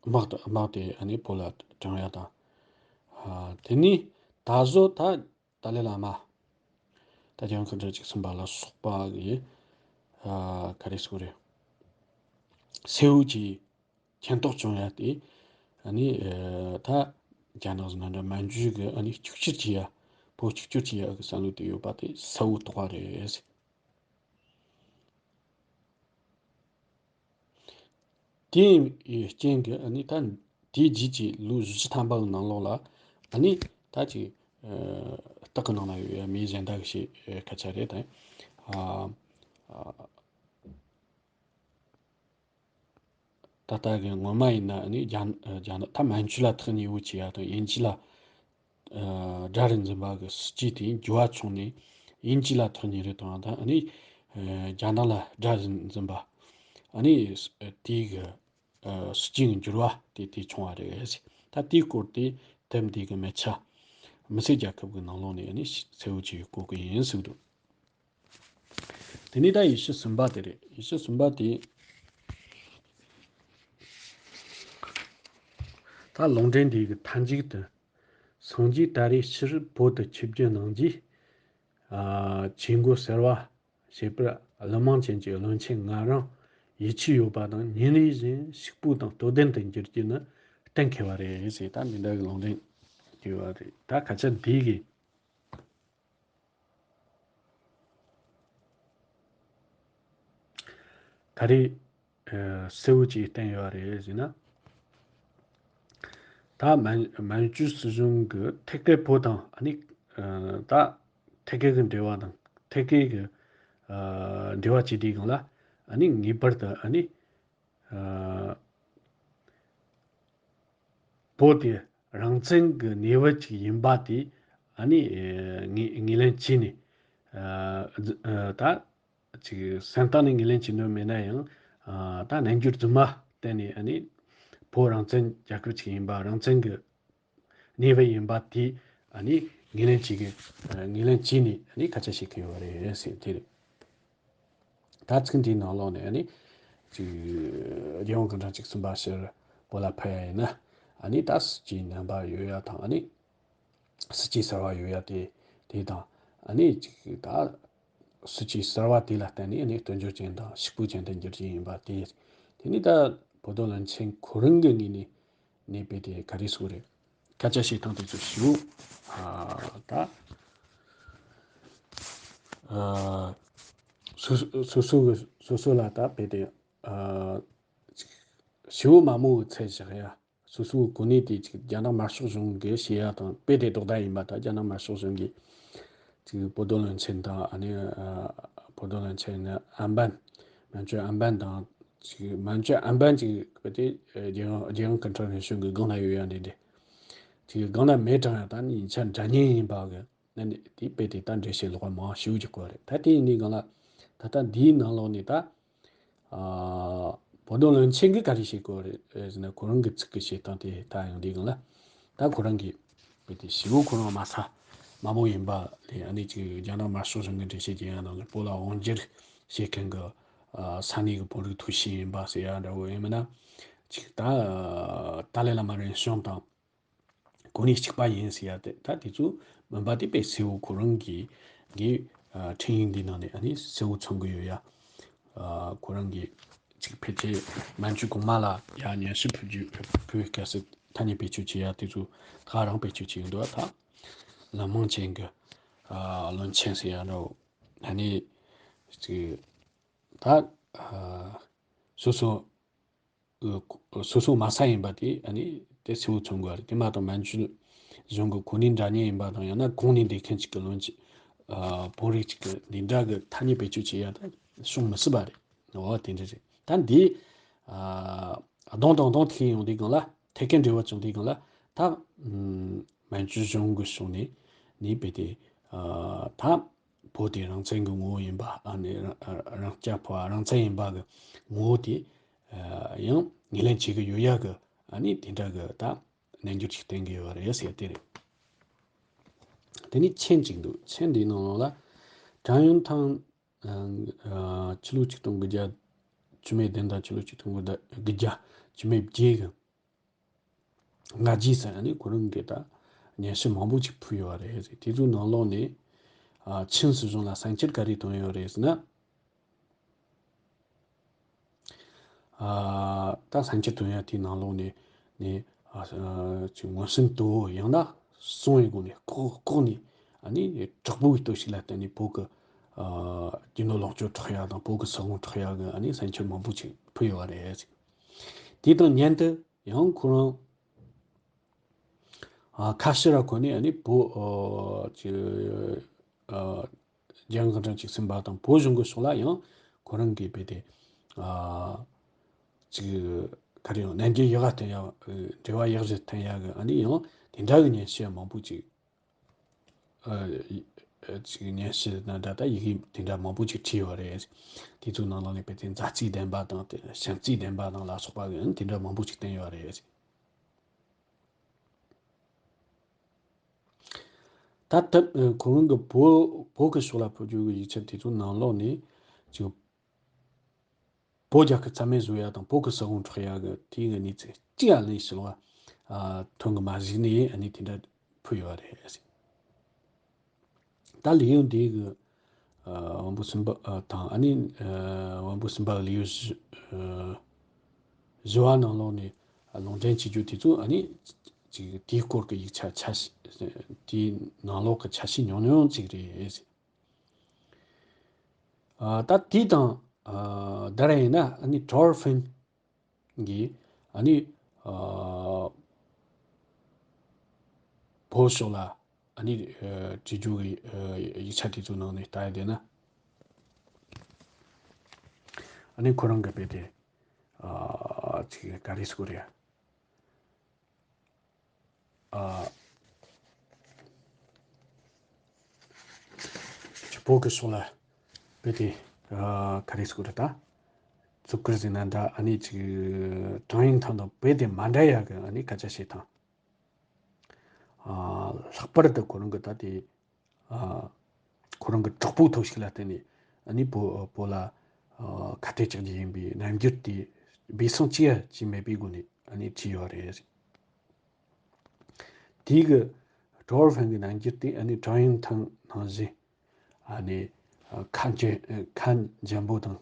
དམག་དེ་དམག་དེ་ཨ་ནི་བོད་ལ་དྲངས་ཡ་དང་། ཨ་དེ་ནས་ད་གཟོད་ད་ཏཱ་ལའི་བླ་མ་ད་རྒྱལ་དབང་སྐུ་ཕྲེང་བཅུ་གསུམ་པ་ལ་སོགས་པ་གི་ཨ་ག་རེ་ཟེར་དགོས་རེད། གསལ་བོ་གྱི་མཁྱེན་རྟོགས་བྱུང་ཡ་དེ་ཨ་ནི་ཨ་ད་རྒྱ་ནག་ཟེར་ན་འདྲ་མན་ཇུ་གི་ཨ་ནི་གཅིག་གྱུར་བྱེད་ཡ་བོད་གཅིག་གྱུར་བྱེད་ཡ་གི་བསམ་བློ་དེ་ཡོད་པ་དེ་གསལ་བོ་རྟོགས་པ་རེད། དེའི་རྐྱེན་གྱིས་ཨ་ནི་ད་དེའི་རྗེས་ཀྱི་ལོ་བཞི་བཅུ་ཐམ་པ་གི་ནང་ལོགས་ལ་ཨ་ནི་ད་ཅིག་ཨ་སྟག་གི་ནང་ན་ཡོད་ཡ་མིའི་གཞན་དག་གི་ཞེས་ཨ་སྐད་ཆ་རེད་དེ། ཨ་ཨ་ད་ལྟ་གི་སྔོན་མ་ཡིན་ན་ཨ་ནི་རྒྱ་ཨ་རྒྱ་ནག་ད་མན་ཇུ་ལ་ཐག་ཉེ་བོ་བྱེད་ཡ་དང་དབྱིན་ཇི་ལ་ཨ་དགྲ་རུ་འཛིན་པ་གི་སྲིད་ཇུས་དེ་འགྱུར་བ་བྱུང་ནས་དབྱིན་ཇི་ལ་ཐག་ཉེ་རུ་བཏང་ཡ་དང་ཨ་ནི་ཨ་རྒྱ་ནག་ལ་དགྲ་རུ་འཛིན་པ་ཨ་ནི་དེའི་གི་ཨ་སྲིད་ཇུས་ཀྱི་འགྱུར་བ་དེ་དེ་བྱུང་བ་རེད། ད་དེའི་སྐོར་དེ་དེབ་འདི་གི་མི་ཆ་མི་སེར་རྒྱལ་ཁབ་ཀྱི་ནང་ལོགས་ནས་ཨ་ནི་གསལ་བོ་ཅིག་བཀོད་ཀྱི་ཡིན་ཟེར་གི་འདུག་དེ་ནས་ད་ཡེ་ཤུ་གསུམ་པ་དེ་རེད། ཡེ་ཤུ་གསུམ་པ་དེ་ད་ལུང་འདྲེན་འདི་གི་མཐའ་མཇུག་ཏུ་སངས་རྒྱས་ད་རེས་ཕྱིར་བོད་དུ་ཆིབས་བསྒྱུར་གནང་རྗེས། ཨ་ཆོས་མགོ་ཟུར་པ་བྱེད་པར་ཀླུ་མང་ཅན་གྱི་བློན་ཆེན་ང་རང་ཡིད་ཆེས་ཡོད་པ་དང་ཉིན་རེ་བཞིན་ཕྱུག་པོ་དང་སྟོབས་ལྡན་དུ་འགྱུར་རྒྱུ་ནི་གཏན་འཁེལ་བ་རེད་ཟེར། ད་འདི་འདྲ་གི་ལུང་འདྲེན་བྱས་པ་རེད། ད་སྐད་ཆ་འདི་གི་ག་རེ་ཨ་གསལ་བོ་ཅིག་བསྟན་ཡོད་རེད་ཟེར་ན། ད་མན་མན་ཇུ་སྲིད་གཞུང་གི་ཐད་ཀའི་བོད་དང་ཨ་ནི་ཨ་ད་ཐད་ཀའི་གི་འབྲེལ་བ་དང་ཐད་ཀའི་གི་ཨ་འབྲེལ་བ་བྱེད་དུས་སྒང་ལ་ཨ་ནི་ངེས་པར་དུ་ཨ་ནི་ཨ་བོད་དེ་རང་བཙན་གྱི་གནས་བབ་ཅིག་ཡིན་པ་དེ་ཨ་ནི་ཨ་ངོས་ངོས་ལེན་བྱས་ནས་ཨ་ཨ་ད་ཅིག་སེམས་གཏིང་ནས་ངོས་ལེན་བྱེད་འདོད་མེད་ན་ཡང་ཨ་ད་རྣལ་འབྱོར་རྫུན་མ་བསྟན་ནས་ཨ་ནི་བོད་རང་བཙན་རྒྱལ་ཁབ་ཅིག་ཡིན་པ་རང་བཙན་གྱི་གནས་བབ་ཡིན་པ་དེ་ཨ་ནི་ངོས་ལེན་བྱེད་ཀྱི་ཨ་ངོས་ལེན་བྱས་ནས་ཨ་ནི་སྐད་ཆ་བཤད་ཀྱི་ཡོད་རེད་ཟེར་དེ་རེད། ད་ཚིག་འདིའི་ནང་ལོགས་ནས་ཨ་ནི་ཅིག་རྒྱལ་ཡོངས་གི་འབྲང་ཅིག་གསུམ་པ་ཕྱིར་བོད་ལ་ཕེབས་ཡ་ཡིན་ན་ཨ་ནི་ད་སྲིད་ཇུས་རྣམ་པ་ཡོད་ཡ་དང་ཨ་ནི་སྲིད་ཇུས་གསར་བ་ཡོད་ཡ་དེ་དེ་དང་ཨ་ནི་ཅིག་ད་སྲིད་ཇུས་གསར་བ་དེ་ལ་བརྟེན་ནས་ཨ་ནི་དོན་འཁྱོལ་ཅན་དང་ཕྱུག་པོ་ཅན་དུ་འགྱུར་གྱི་ཡིན་པ་དེ་དེ་ནི་ད་བོད་དོན་བློན་ཆེན་ཁོ་རང་གི་ངོས་ནས་ནས་དཔེ་དེ་ག་རེ་ཟེར་རེད། སྐད་ཆ་བཤད་སྟངས་དེ་ཚོ་ཞེ་པོ་ཨ་ད་ཨ་སོ་སོ་སོ་སོ་གི་སོ་སོ་ལ་ད་དཔེ་དེ་ཨ་ཞེ་པོ་མ་མོ་བའི་ཚད་བཞག་ཡ། སོ་སོའི་གོ་གནས་དེ་ཅིག་རྒྱ་ནག་དམར་ཤོག་གཞུང་གིས་བྱེད་ཡ་དང་དཔེ་དེ་ལྡོག་ཟླ་ཡིན་པ་དང་རྒྱ་ནག་དམར་ཤོག་གཞུང་གིས་ཅིག་བོད་དོན་བློན་ཆེན་དང་ཨ་ནི་ཨ་བོད་དོན་བློན་ཆེན་ཨན་པན་མན་ཇུ་ཨན་པན་དང་ཅིག་མན་ཇུ་ཨན་པན་ཅིག་དཔེ་དེ་རྒྱལ་ཡོངས་རྒྱལ་ཡོངས་ཀུན་ཁྲན་རེ་ཞིག་གི་སྒང་ན་ཡོད་ཡ་འདི་འདི་ཅིག་སྒང་ན་མེད་གྲང་ཡ་ད་ནི་ཡིན་ཆ་འདྲ་མཉམ་ཡིན་པ་གི་ནི་དེ་དཔེ་དེ་ད་འགྲེལ་བཤད་ལོག་པ་མང་ཞེ་པོ་ཅིག་གོ་རེད། ད་དེ་ཡིན་དུས་སྒང་ལ་ད་ལྟ་འདིའི་ནང་ལོགས་ནས་ད་ཨ་བོད་དོན་བློན་ཆེན་གྱིས་ག་རེ་བཤད་གོ་རེད་ཟེར་ན་ཁོ་རང་གི་ཚིག་གི་བཤད་སྟངས་དེ་ད་ཡང་འདི་གང་ལ་ད་ཁོ་རང་གིས་བོད་དེ་ཞེ་པོ་ཁོ་རང་དམའ་ས་དམའ་མོ་ཡིན་པ་ལས་ཨ་ནི་ཅིག་རྒྱ་ནག་དམར་ཤོག་གཞུང་གི་འགྲེལ་བཤད་ཀྱི་ཡང་ནང་ལ་བོད་ལ་དབང་སྒྱུར་བྱེད་མཁན་གྱི་ཨ་ས་གནས་ཀྱི་བོད་རིགས་ཐུགས་ཤིག་ཡིན་པ་ཟེར་ཡ་འདྲ་བོ་ཡིན་མིན་ན་ཅིག་ད་ཏཱ་ལའི་བླ་མ་རིམ་བྱོན་དང་། གོ་གནས་གཅིག་པ་ཡིན་ཟེར་ཡ་དེ་ད་དེ་ཚོ་མིན་པ་དེ་དཔེ་གསལ་བོ་ཁོ་རང་གི་གི་ཨ་འཕྲིན་ཡིག་འདི་ནང་ནས་ཨ་ནི་གསལ་བོ་མཚོན་གི་ཡོད་ཡ། ཨ་ཁོ་རང་གི་ཅིག་ཕལ་ཆེར་མན་ཇུ་གོང་མ་ལ་ཡ་སྙན་ཞུ་ཕུལ་རྒྱུ་ཕུལ་བའི་སྐབས་སུ་ཐ་སྙད་བེད་སྤྱོད་བྱེད་ཡ་དེ་ཚོ་ད་རང་བེད་སྤྱོད་བྱེད་ཡོད་འདུག་ད་ལམ་མང་ཅན་གི་ཨ་བློན་ཆེན་ཟེར་ཡ་འདྲ་བོ་ཨ་ནི་ཅིག་ད་ཨ་སོ་སོ་སོ་སོ་དམའ་ས་ཡིན་པ་དེ་ཨ་ནི་ དེ་གསལ་བོ་མཚོན་དགོས་རེད། དེ་མ་གཏོགས་མན་ཇུ་གཞུང་གི་གོ་གནས་འདྲ་མཉམ་ཡིན་པ་དང་ཡང་ན་གོང་ནས་འདས་མཁན་ཅིག་གི་བློན་ཆེན་ཨ་བོད་རིགས་ཅིག་གི་འདི་འདྲ་གི་ཐ་སྙད་བེད་སྤྱོད་བྱེད་ཡ་ད་བྱུང་མི་སྲིད་པ་རེད། འོ་དེ་འདྲ་རེད། ད་འདི་ཨ་གདོང་དང་གདོང་ཐུག་ཡོང་དུས་སྒང་ལ་ཐད་ཀའི་འབྲེལ་བ་བྱུང་དུས་སྒང་ལ་ད་ཨམ་མན་ཇུ་གཞུང་གི་ཕྱོགས་ནས་ནི་བེད་དེ་ཨ་ད་བོད་དེ་རང་བཙན་གྱི་ངོ་བོ་ཡིན་པ་ཨ་ནི་རང་རང་རྐྱ་འཕོ་བ་རང་བཙན་ཡིན་པ་གི་ངོ་བོ་དེ་ཨ་ཡང་ངོས་ལེན་བྱེད་ཀྱི་ཡོད་ཡ་གི་ཨ་ནི་དེ་འདྲ་གི་ད་རྣམ་འགྱུར་ཅིག་བསྟན་གྱི་ཡོད་རེད་ཟེར་དེ་རེད། དེ་ནས་མཆན་ཅིག་འདུག་མཆན་འདིའི་ནང་ལོགས་ལ་ཀྲང་ཡུན་ཐང་ཨ་ཕྱི་ལོ་ཆིག་སྟོང་དགུ་བརྒྱ་བཅུ་མེད་བདུན་དང་ཕྱི་ལོ་ཆིག་སྟོང་དགུ་བརྒྱ་བཅུ་མེད་བརྒྱད་ཀྱི་སྔ་རྗེས་སུ་ཨ་ནི་ཁོ་རང་གིས་ད་སྙན་ཞུ་མང་པོ་ཅིག་ཕུལ་ཡོད་རེད། དེ་ཚོའི་ནང་ལོགས་ནས་ཨ་ཆིན་སྲིད་གཞུང་ལ་བསམ་འཆར་ག་རེ་བཏོན་ཡོད་རེད་ཟེར་ན། ཨ་ད་བསམ་འཆར་བཏོན་ཡ་དེའི་ནང་ལོགས་ནས་ནས་ཨ་ཨ་ཅིག་མངོན་སུམ་དུ་ཡང་ན་གསུང་བའི་སྒོ་ནས་ལྐོག་ལྐོག་ནས་ཨ་ནི་དྲག་པོའི་སྟོབས་ཤུགས་ལ་བརྟེན་ནས་བོད་ཀྱི་ཨ་རྒྱུ་ནོར་ལོངས་སྤྱོད་འཕྲོག་ཡ་དང་བོད་ཀྱི་སྲིད་དབང་འཕྲོག་ཡ་གི་ཨ་ནི་བསམ་འཆར་མང་པོ་ཅིག་ཕུལ་ཡོད་པ་རེད། དེ་དང་མཉམ་དུ་ཡང་ཁོ་རང་ཨ་ཁ་ཕྱིར་ར་འཁོར་ནས་ཨ་ནི་བོད་ཨ་ཅི་ཨ་རྒྱལ་ཡོངས་དབུ་ཁྲིད་ཅིག་ཟིན་པ་དང་བོད་གཞུང་གི་ཕྱོགས་ལ་ཡང་ཁོ་རང་གིས་རྦད་དེ་ཨ་ཅིག་ག་རེ་ཡང་ནན་གྱིས་ཡག་ག་བསྟན་ཡ་འབྲེལ་བ་ཡག་ཞིག་བསྟན་ཡ་གི་ཨ་ནི་ཡང་དེ་འདྲ་གི་སྙན་ཞུ་མང་པོ་ཅིག་ཨ་ཅིག་སྙན་ཞུ་དང་འདྲ་ད་ཡི་གེ་དེ་འདྲ་མང་པོ་ཅིག་བྲིས་ཡོད་རེད། དེ་ཚོའི་ནང་ལོགས་ནས་རྦད་དེ་མཛའ་བརྩེ་ལྡན་པ་དང་དེ་བྱམས་བརྩེ་ལྡན་པ་དང་ལ་སོགས་པ་གི་ཨ་ནི་དེ་འདྲ་མང་པོ་ཅིག་བསྟན་ཡོད་རེད། ད་ལྟ་ཁོ་རང་གི་བོད་བོད་ཀྱི་ཕྱོགས་ལ་ཕུལ་རྒྱུ་གི་ཡིག་ཆ་དེ་ཚོའི་ནང་ལོགས་ནས་ཅིག་བོད་རྒྱལ་ཁབ་རྩ་མེད་བཟོ་ཡ་དང་བོད་ཀྱི་སྲིད་དབང་འཕྲོག་ཡ་གི་དེའི་གི་གནས་ཚུལ་གཅིག་ཡ་ལས་ཞི་ལོ། ཨ་ཐོན་གི་མ་གཞི་ནས་ཨ་ནི་དེ་འདྲ་ཕུལ་ཡོད་རེད། ད་ལེའུ་འདིའི་གི་ཨ་དབང་པོ་གསུམ་པ་ཨ་དང་ཨ་ནི་ཨ་དབང་པོ་གསུམ་པ་གི་ལེའུ་བཞི་ཨ་བཞི་བ་ནང་ལོགས་ནས་ཨ་ལུང་འདྲེན་བྱེད་རྒྱུ་དེ་ཚོ་ཨ་ནི་ཅིག་དེའི་སྐོར་གྱི་ཡིག་ཆ་ཆ་ཤས་དེའི་ནང་ལོགས་ཀྱི་ཆ་ཤས་ཉུང་ཉུང་ཅིག་རེད། ཨ་ད་དེ་དང་ཨ་ད་རེས་ཡིན་ན་ཨ་ནི་ཀྲོར་ཧྥིན་གྱིས་ཨ་ནི་ཨ་བོད་ཕྱོགས་ལ་ཨ་ནི་ཨ་བྲིས་རྒྱུ་གི་ཨ་ཡིག་ཆ་དེ་ཚོའི་ནང་ནས་ལྟ་ཡ་བསྡད་ན་ཨ་ནི་ཁོ་རང་གི་དཔེ་དེ་ཨ་ཅིག་ག་རེ་ཟེར་དགོས་རེད། ཨ་ཅིག་བོད་ཀྱི་ཕྱོགས་ལ་དཔེ་དེ་ཨ་ག་རེ་ཟེར་དགོས་རེད་ད། བཙུགས་སྐུར་ཟེར་ན་འདྲ་ཨ་ནི་ཅིག་ཀྲང་ཡུན་ཐང་དང་དཔེ་དེ་མ་འདྲ་ཡ་གི་ཨ་ནི་སྐད་ཆ་བཤད་སྟངས། ཨ་ལྷག་པར་དུ་ཁོ་རང་གི་ད་དེ་ཨ་ཁོ་རང་གི་དྲག་པོའི་སྟོབས་ཤུགས་ལ་བརྟེན་ནས་ཨ་ནི་བོད་བོད་ལ་ཨ་ཁ་གཏད་གཅོག་རྒྱུ་ཡིན་པའི་རྣམ་འགྱུར་དེ་སྦས་གསང་ཅི་ཡང་བྱས་མེད་པའི་སྒོ་ནས་ཨ་ནི་བྲིས་ཡོད་རེད། དེའི་གི་ཀྲོར་ཧྥིན་གི་རྣམ་འགྱུར་དེ་ཨ་ནི་ཀྲང་ཡུན་ཐང་ནང་བཞིན་ཨ་ནི་ཨ་ཁ་འཇམ་ཁ་འཇམ་པོ་དང་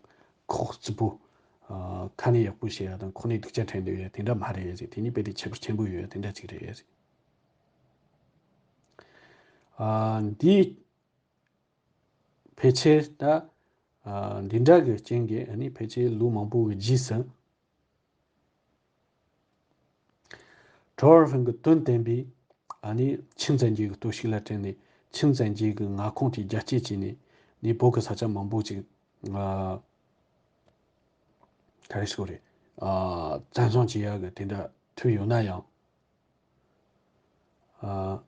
ཁོག་རྩིབ་པོ། ཨ་ཁ་ནས་ཡག་པོ་བཤད་ཡ་དང་ཁོག་ནས་སྡུག་ཅག་ཕྲད་འདོད་ཡ་དེ་འདྲ་མ་རེད་ཟེར། དེ་གཉིས་དཔེ་དེ་ཁྱད་པར་ཆེན་པོ་ཡོད་ཡ་དེ་འདྲ་ཅིག་རེད་ཟེར། ཨ་འདི་ཕལ་ཆེར་ད་ཨ་འདི་འདྲ་གི་རྐྱེན་གྱིས་ཨ་ནི་ཕལ་ཆེར་ལོ་མང་པོ་གི་རྗེས་སུ། ཀྲོར་ཧྥིན་གྱི་དོན་བསྟན་པའི་ཨ་ནི་ཆིན་བཙན་རྒྱལ་གྱི་སྟོབས་ཤུགས་ལ་བརྟེན་ནས་ཆིན་བཙན་རྒྱལ་གྱི་མངའ་ཁོངས་དེ་རྒྱ་སྐྱེད་བྱས་ནས་ནི་བོད་ཀྱི་ས་ཆ་མང་པོ་ཅིག་ཨ་ག་རེ་ཟེར་དགོས་རེད། ཨ་བཙན་བཟུང་བྱེད་ཡག་གི་དེ་འདྲ་ཐུབ་ཡོད་ན་ཡང་། ཨ་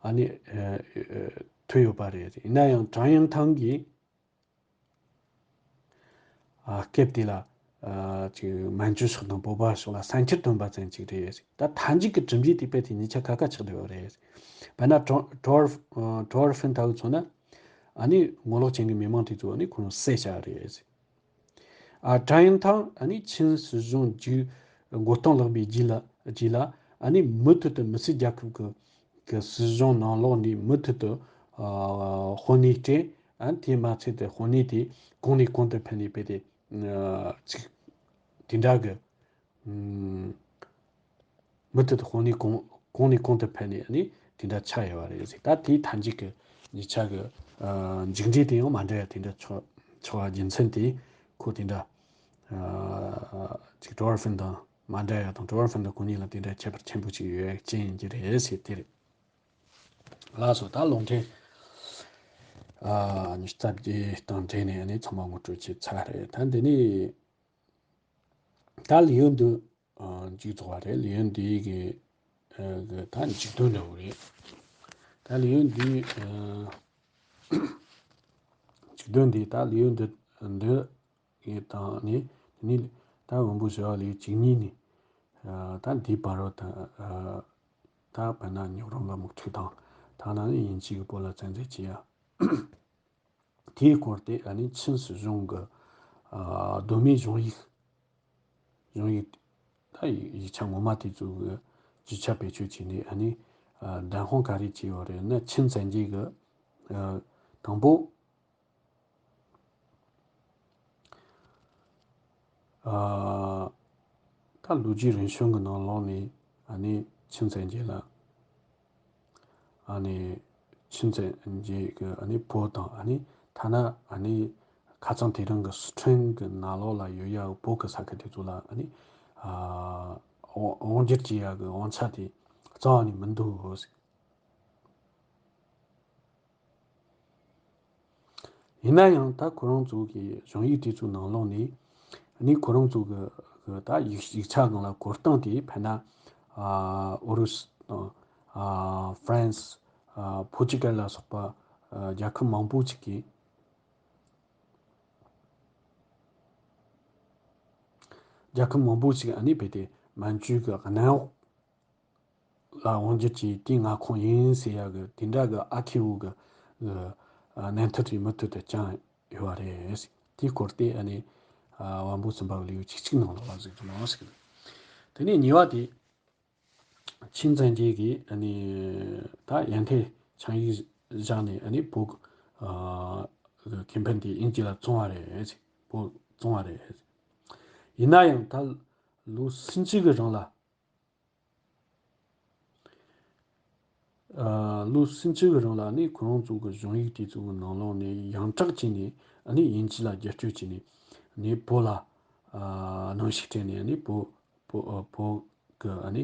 ཨ་ནི་ཨ་ཨ་ཐུབ་ཡོད་པ་རེད། ཡིན་ན་ཡང་ཀྲང་ཡུན་ཐང་གིས་ཨ་སྐབས་དེ་ལ་ཨ་ཅིག་མན་ཇུ་ཕྱོགས་དང་བོད་པ་ཕྱོགས་ལ་བསམ་འཆར་བཏོན་པ་ཙམ་ཅིག་རེད། ད་མཐའ་མཇུག་གི་གྲུབ་འབྲས་དེ་དཔེ་དེ་གཉིས་ཆ་ཁ་ཁ་ཆགས་བསྡད་ཡོད་རེད། དཔེར་ན་ཀྲོ་ཀྲོར་ཨ་ཀྲོར་ཧྥིན་ལྟ་བུ་མཚོན་ན་ཨ་ནི་ངོ་ལོག་ཅན་གྱི་མི་མང་དེ་ཚོ་ཨ་ནི་ཁོ་རང་བསད་བཞག་རེད། ཨ་ཀྲང་ཡུན་ཐང་ཨ་ནི་ཆིན་སྲིད་གཞུང་རྒྱུ་མགོ་རྟིང་བརླགས་པའི་རྗེས་ལ་རྗེས་ལ་ཨ་ནི་མུ་མཐུད་དུ་མི་སེར་རྒྱལ་ཁབ་ཀྱི་ཀྱི་སྲིད་གཞུང་ནང་ལོགས་ནས་མུ་མཐུད་དུ་ཨ་དཔོན་གནས་སྤྲད། ཨ་དེ་མ་ཚད་དེ་དཔོན་གནས་དེ་གོང་ནས་གོང་དུ་འཕེལ་ནས་སྤེལ་ཏེ་ཨ་ཅིག་དེ་འདྲ་གི་ཨམ་མུ་མཐུད་དུ་དཔོན་གནས་གོང་གོང་ནས་གོང་དུ་འཕེལ་ནས་ཨ་ནི་དེ་འདྲ་ཆགས་ཡོད་པ་རེད་ཟེར། ད་དེའི་མཐའ་མཇུག་གི་གཉིས་ཆ་གི་ཨ་མཇུག་འབྲས་དེ་ཡང་མ་འདྲ་ཡ་དེ་འདྲ་ཆགས་ཆགས་པ་རྒྱུ་མཚན་དེ་ཁོ་དེ་འདྲ་ ཨ་ཅིག་ཀྲོ་ཝར་ཧྥིན་དང་མ་འདྲ་ཡ་དང་། ཀྲོ་ཝར་ཧྥིན་དང་ཁོ་གཉིས་ལ་དེ་འདྲ་ཁྱད་པར་ཆེན་པོ་ཅིག་ཡོད་ཡ་ཅན་ཡིན་གྱི་རེད་ཟེར་དེ་རེད། ལགས་སོ། ད་ལུང་འདྲེན་ཨ་རྩ་བརྒྱད་དང་འབྲེལ་ནས་ཨ་ནི་ཚང་མ་ངོ་སྤྲོད་བྱས་ཚར་རེད། ད་འདི་ནས་ད་ལེའུ་འདི་ཨ་མཇུག་རྫོགས་པ་རེད། ལེའུ་འདི་གི་ཨ་གི་ད་མཇུག་དོན་འདྲ་བོ་རེད། ད་ལེའུ་འདི་ཨ་མཇུག་དོན་འདི་ད་ལེའུ་འདི་འདི་ཡི་དང་ནི་དེ་ནི་ད་བོན་པོ་ཞི་བ་ལྷས་བཅུ་གཉིས་ནས་ཨ་ད་འདིའི་བར་རོ་ད་ཨ་ད་དཔེར་ན་ཉོག་རོང་གི་དམག་འཁྲུག་དང་། ཐ་ན་ནི་དབྱིན་ཇི་གི་བོད་ལ་བཙན་འཛུལ་བྱེད་ཡ། དེའི་སྐོར་དེ་ཨ་ནི་ཆིན་སྲིད་གཞུང་གི་ཨ་གདོད་མའི་གཞུང་ཡིག་གཞུང་ཡིག་ད་ཡིག་ཆ་ངོ་མ་དེ་ཚོ་གི་རྒྱུ་ཆ་བེད་སྤྱོད་བྱས་ནས་ཨ་ནི་ཨ་བདེན་དཔང་ག་རེ་བྱས་ཡོད་རེད་ན། ཆིན་བཙན་རྒྱལ་གི་ཨ་དང་པོ་ཨ་ད་ལོ་རྒྱུས་རིམ་བྱོན་གྱི་ནང་ལོགས་ནས་ཨ་ནི་ཆིན་བཙན་རྒྱལ་ལ་ཨ་ནི་ཆིན་བཙན་རྒྱལ་གྱི་ཨ་ནི་བོད་དང་། ཨ་ནི་ཐ་ན་ཨ་ནི་ཁ་སང་དེ་རིང་གི་སི་ཁྲོན་གྱི་ནང་ལོགས་ལ་ཡོད་ཡ་བོད་ཀྱི་ས་ཁུལ་དེ་ཚོ་ལ་ཨ་ནི་ཨ་དབང་དབང་སྒྱུར་བྱེད་ཡ་གི་དབང་ཆ་དེ་རྩ་བ་ནས་མི་འདུག་ཟེར། ཡིན་ན་ཡང་ད་ཁོ་རང་ཚོ་གི་གཞུང་ཡིག་དེ་ཚོའི་ནང་ལོགས་ནས་ནི་ཁོ་རང་ཚོ་གི་གི་ད་ཡིག་ཡིག་ཆ་སྒང་ལ་གོ་སྟངས་དེ་དཔེར་ན་ཨ་ཨུ་རུ་སུ་དང་ཨ་ཧྥ་རན་སི། ཨ་པོར་ཅུ་གལ་ལ་སོགས་པ་ཨ་རྒྱལ་ཁབ་མང་པོ་ཅིག་གིས་རྒྱལ་ཁབ་མང་པོ་ཅིག་ཨ་ནི་རྦད་དེ་མན་ཇུ་གི་གནམ་འོག་ལ་དབང་སྒྱུར་གྱིས་དེའི་མངའ་ཁོངས་ཡིན་ཟེར་ཡ་གི་དེ་འདྲ་གི་ཨ་ཁེ་བོ་གི་གི་ཨ་ནན་ཐུར་གྱི་མུ་མཐུད་དུ་བསྐྱངས་ཡོད་པ་རེད། དེའི་སྐོར་དེ་ཨ་ནི་ཨ་བམ་པོ་སུམ་པ་གི་ལེའུ་བཅུ་གཅིག་ནང་ལ་བ་ཟིག་གི་ནང་ཟིག་གི། དེ་ནས་གཉིས་པ་དེ་ཆིན་བཙན་རྒྱལ་གྱིས་ཨ་ནི་ད་ཡན་ཐེ་ཆིངས་ཡིག་བཞག་ནས་ཨ་ནི་བོད་གི་ཨ་གི་ཁེ་ཕན་དེ་དབྱིན་ཇི་ལ་བཙོང་བ་རེད། བོད་བཙོང་བ་རེད། ཡིན་ན་ཡང་ད་ལོ་སུམ་ཅུ་གི་རིང་ལ། ཨ་ལོ་སུམ་ཅུ་གི་རིང་ལ་ནི་ཁོ་རང་ཚོ་གི་གཞུང་ཡིག་དེ་ཚོ་གི་ནང་ལོགས་ནས་ཡོངས་གྲགས་བྱས་ནས་ནི་དབྱིན་ཇི་ལ་བསྒྱུར་བཅོས་བྱས་ནས་ནི་བོད་ལ་ཨ་གནོན་ཤུགས་སྤྲད་ནས་ནི་བོད་བོད་ཨ་བོད་གི་ཨ་ནི་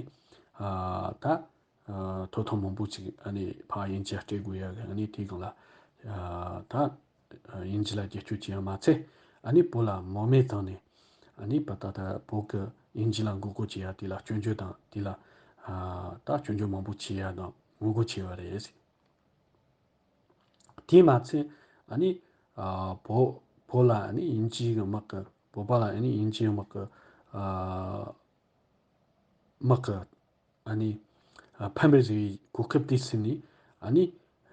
ཨ་ད་ཨ་ཐོབ་ཐང་མང་པོ་ཅིག་ཨ་ནི་ཕར་དབྱིན་ཇི་ལ་སྤྲད་དགོས་ཡ་གི་ཨ་ནི་དེའི་སྒང་ལ་ཨ་ད་དབྱིན་ཇི་ལ་བསྒྱུར་བཅོས་བྱས་ཡ་མ་ཚད། ཨ་ནི་བོད་ལ་དམག་མི་བཏང་ནས་ཨ་ནི་བ་ད་ད་བོད་ཀྱི་དབྱིན་ཇི་ལ་ངོ་རྒོལ་བྱེད་ཡ་དེ་ལ་སྐྱོན་བརྗོད་དང་དེ་ལ་ཨ་ད་སྐྱོན་བརྗོད་མང་པོ་བྱེད་ཡ་དང་ངོ་རྒོལ་བྱས་པ་རེད། དེས་མ་ཚད་ཨ་ནི་ཨ་བོད་བོད་ལ་ཨ་ནི་དབྱིན་ཇི་གི་དམག་གི་བོད་པ་ལ་ཨ་ནི་དབྱིན་ཇིའི་དམག་གི་ཨ་དམག་གི་ཨ་ནི་ཨ་ཕམ་པའི་ཟེར་བའི་གོ་སྐབས་དེ་ཟིན་ནས་ཨ་ནི་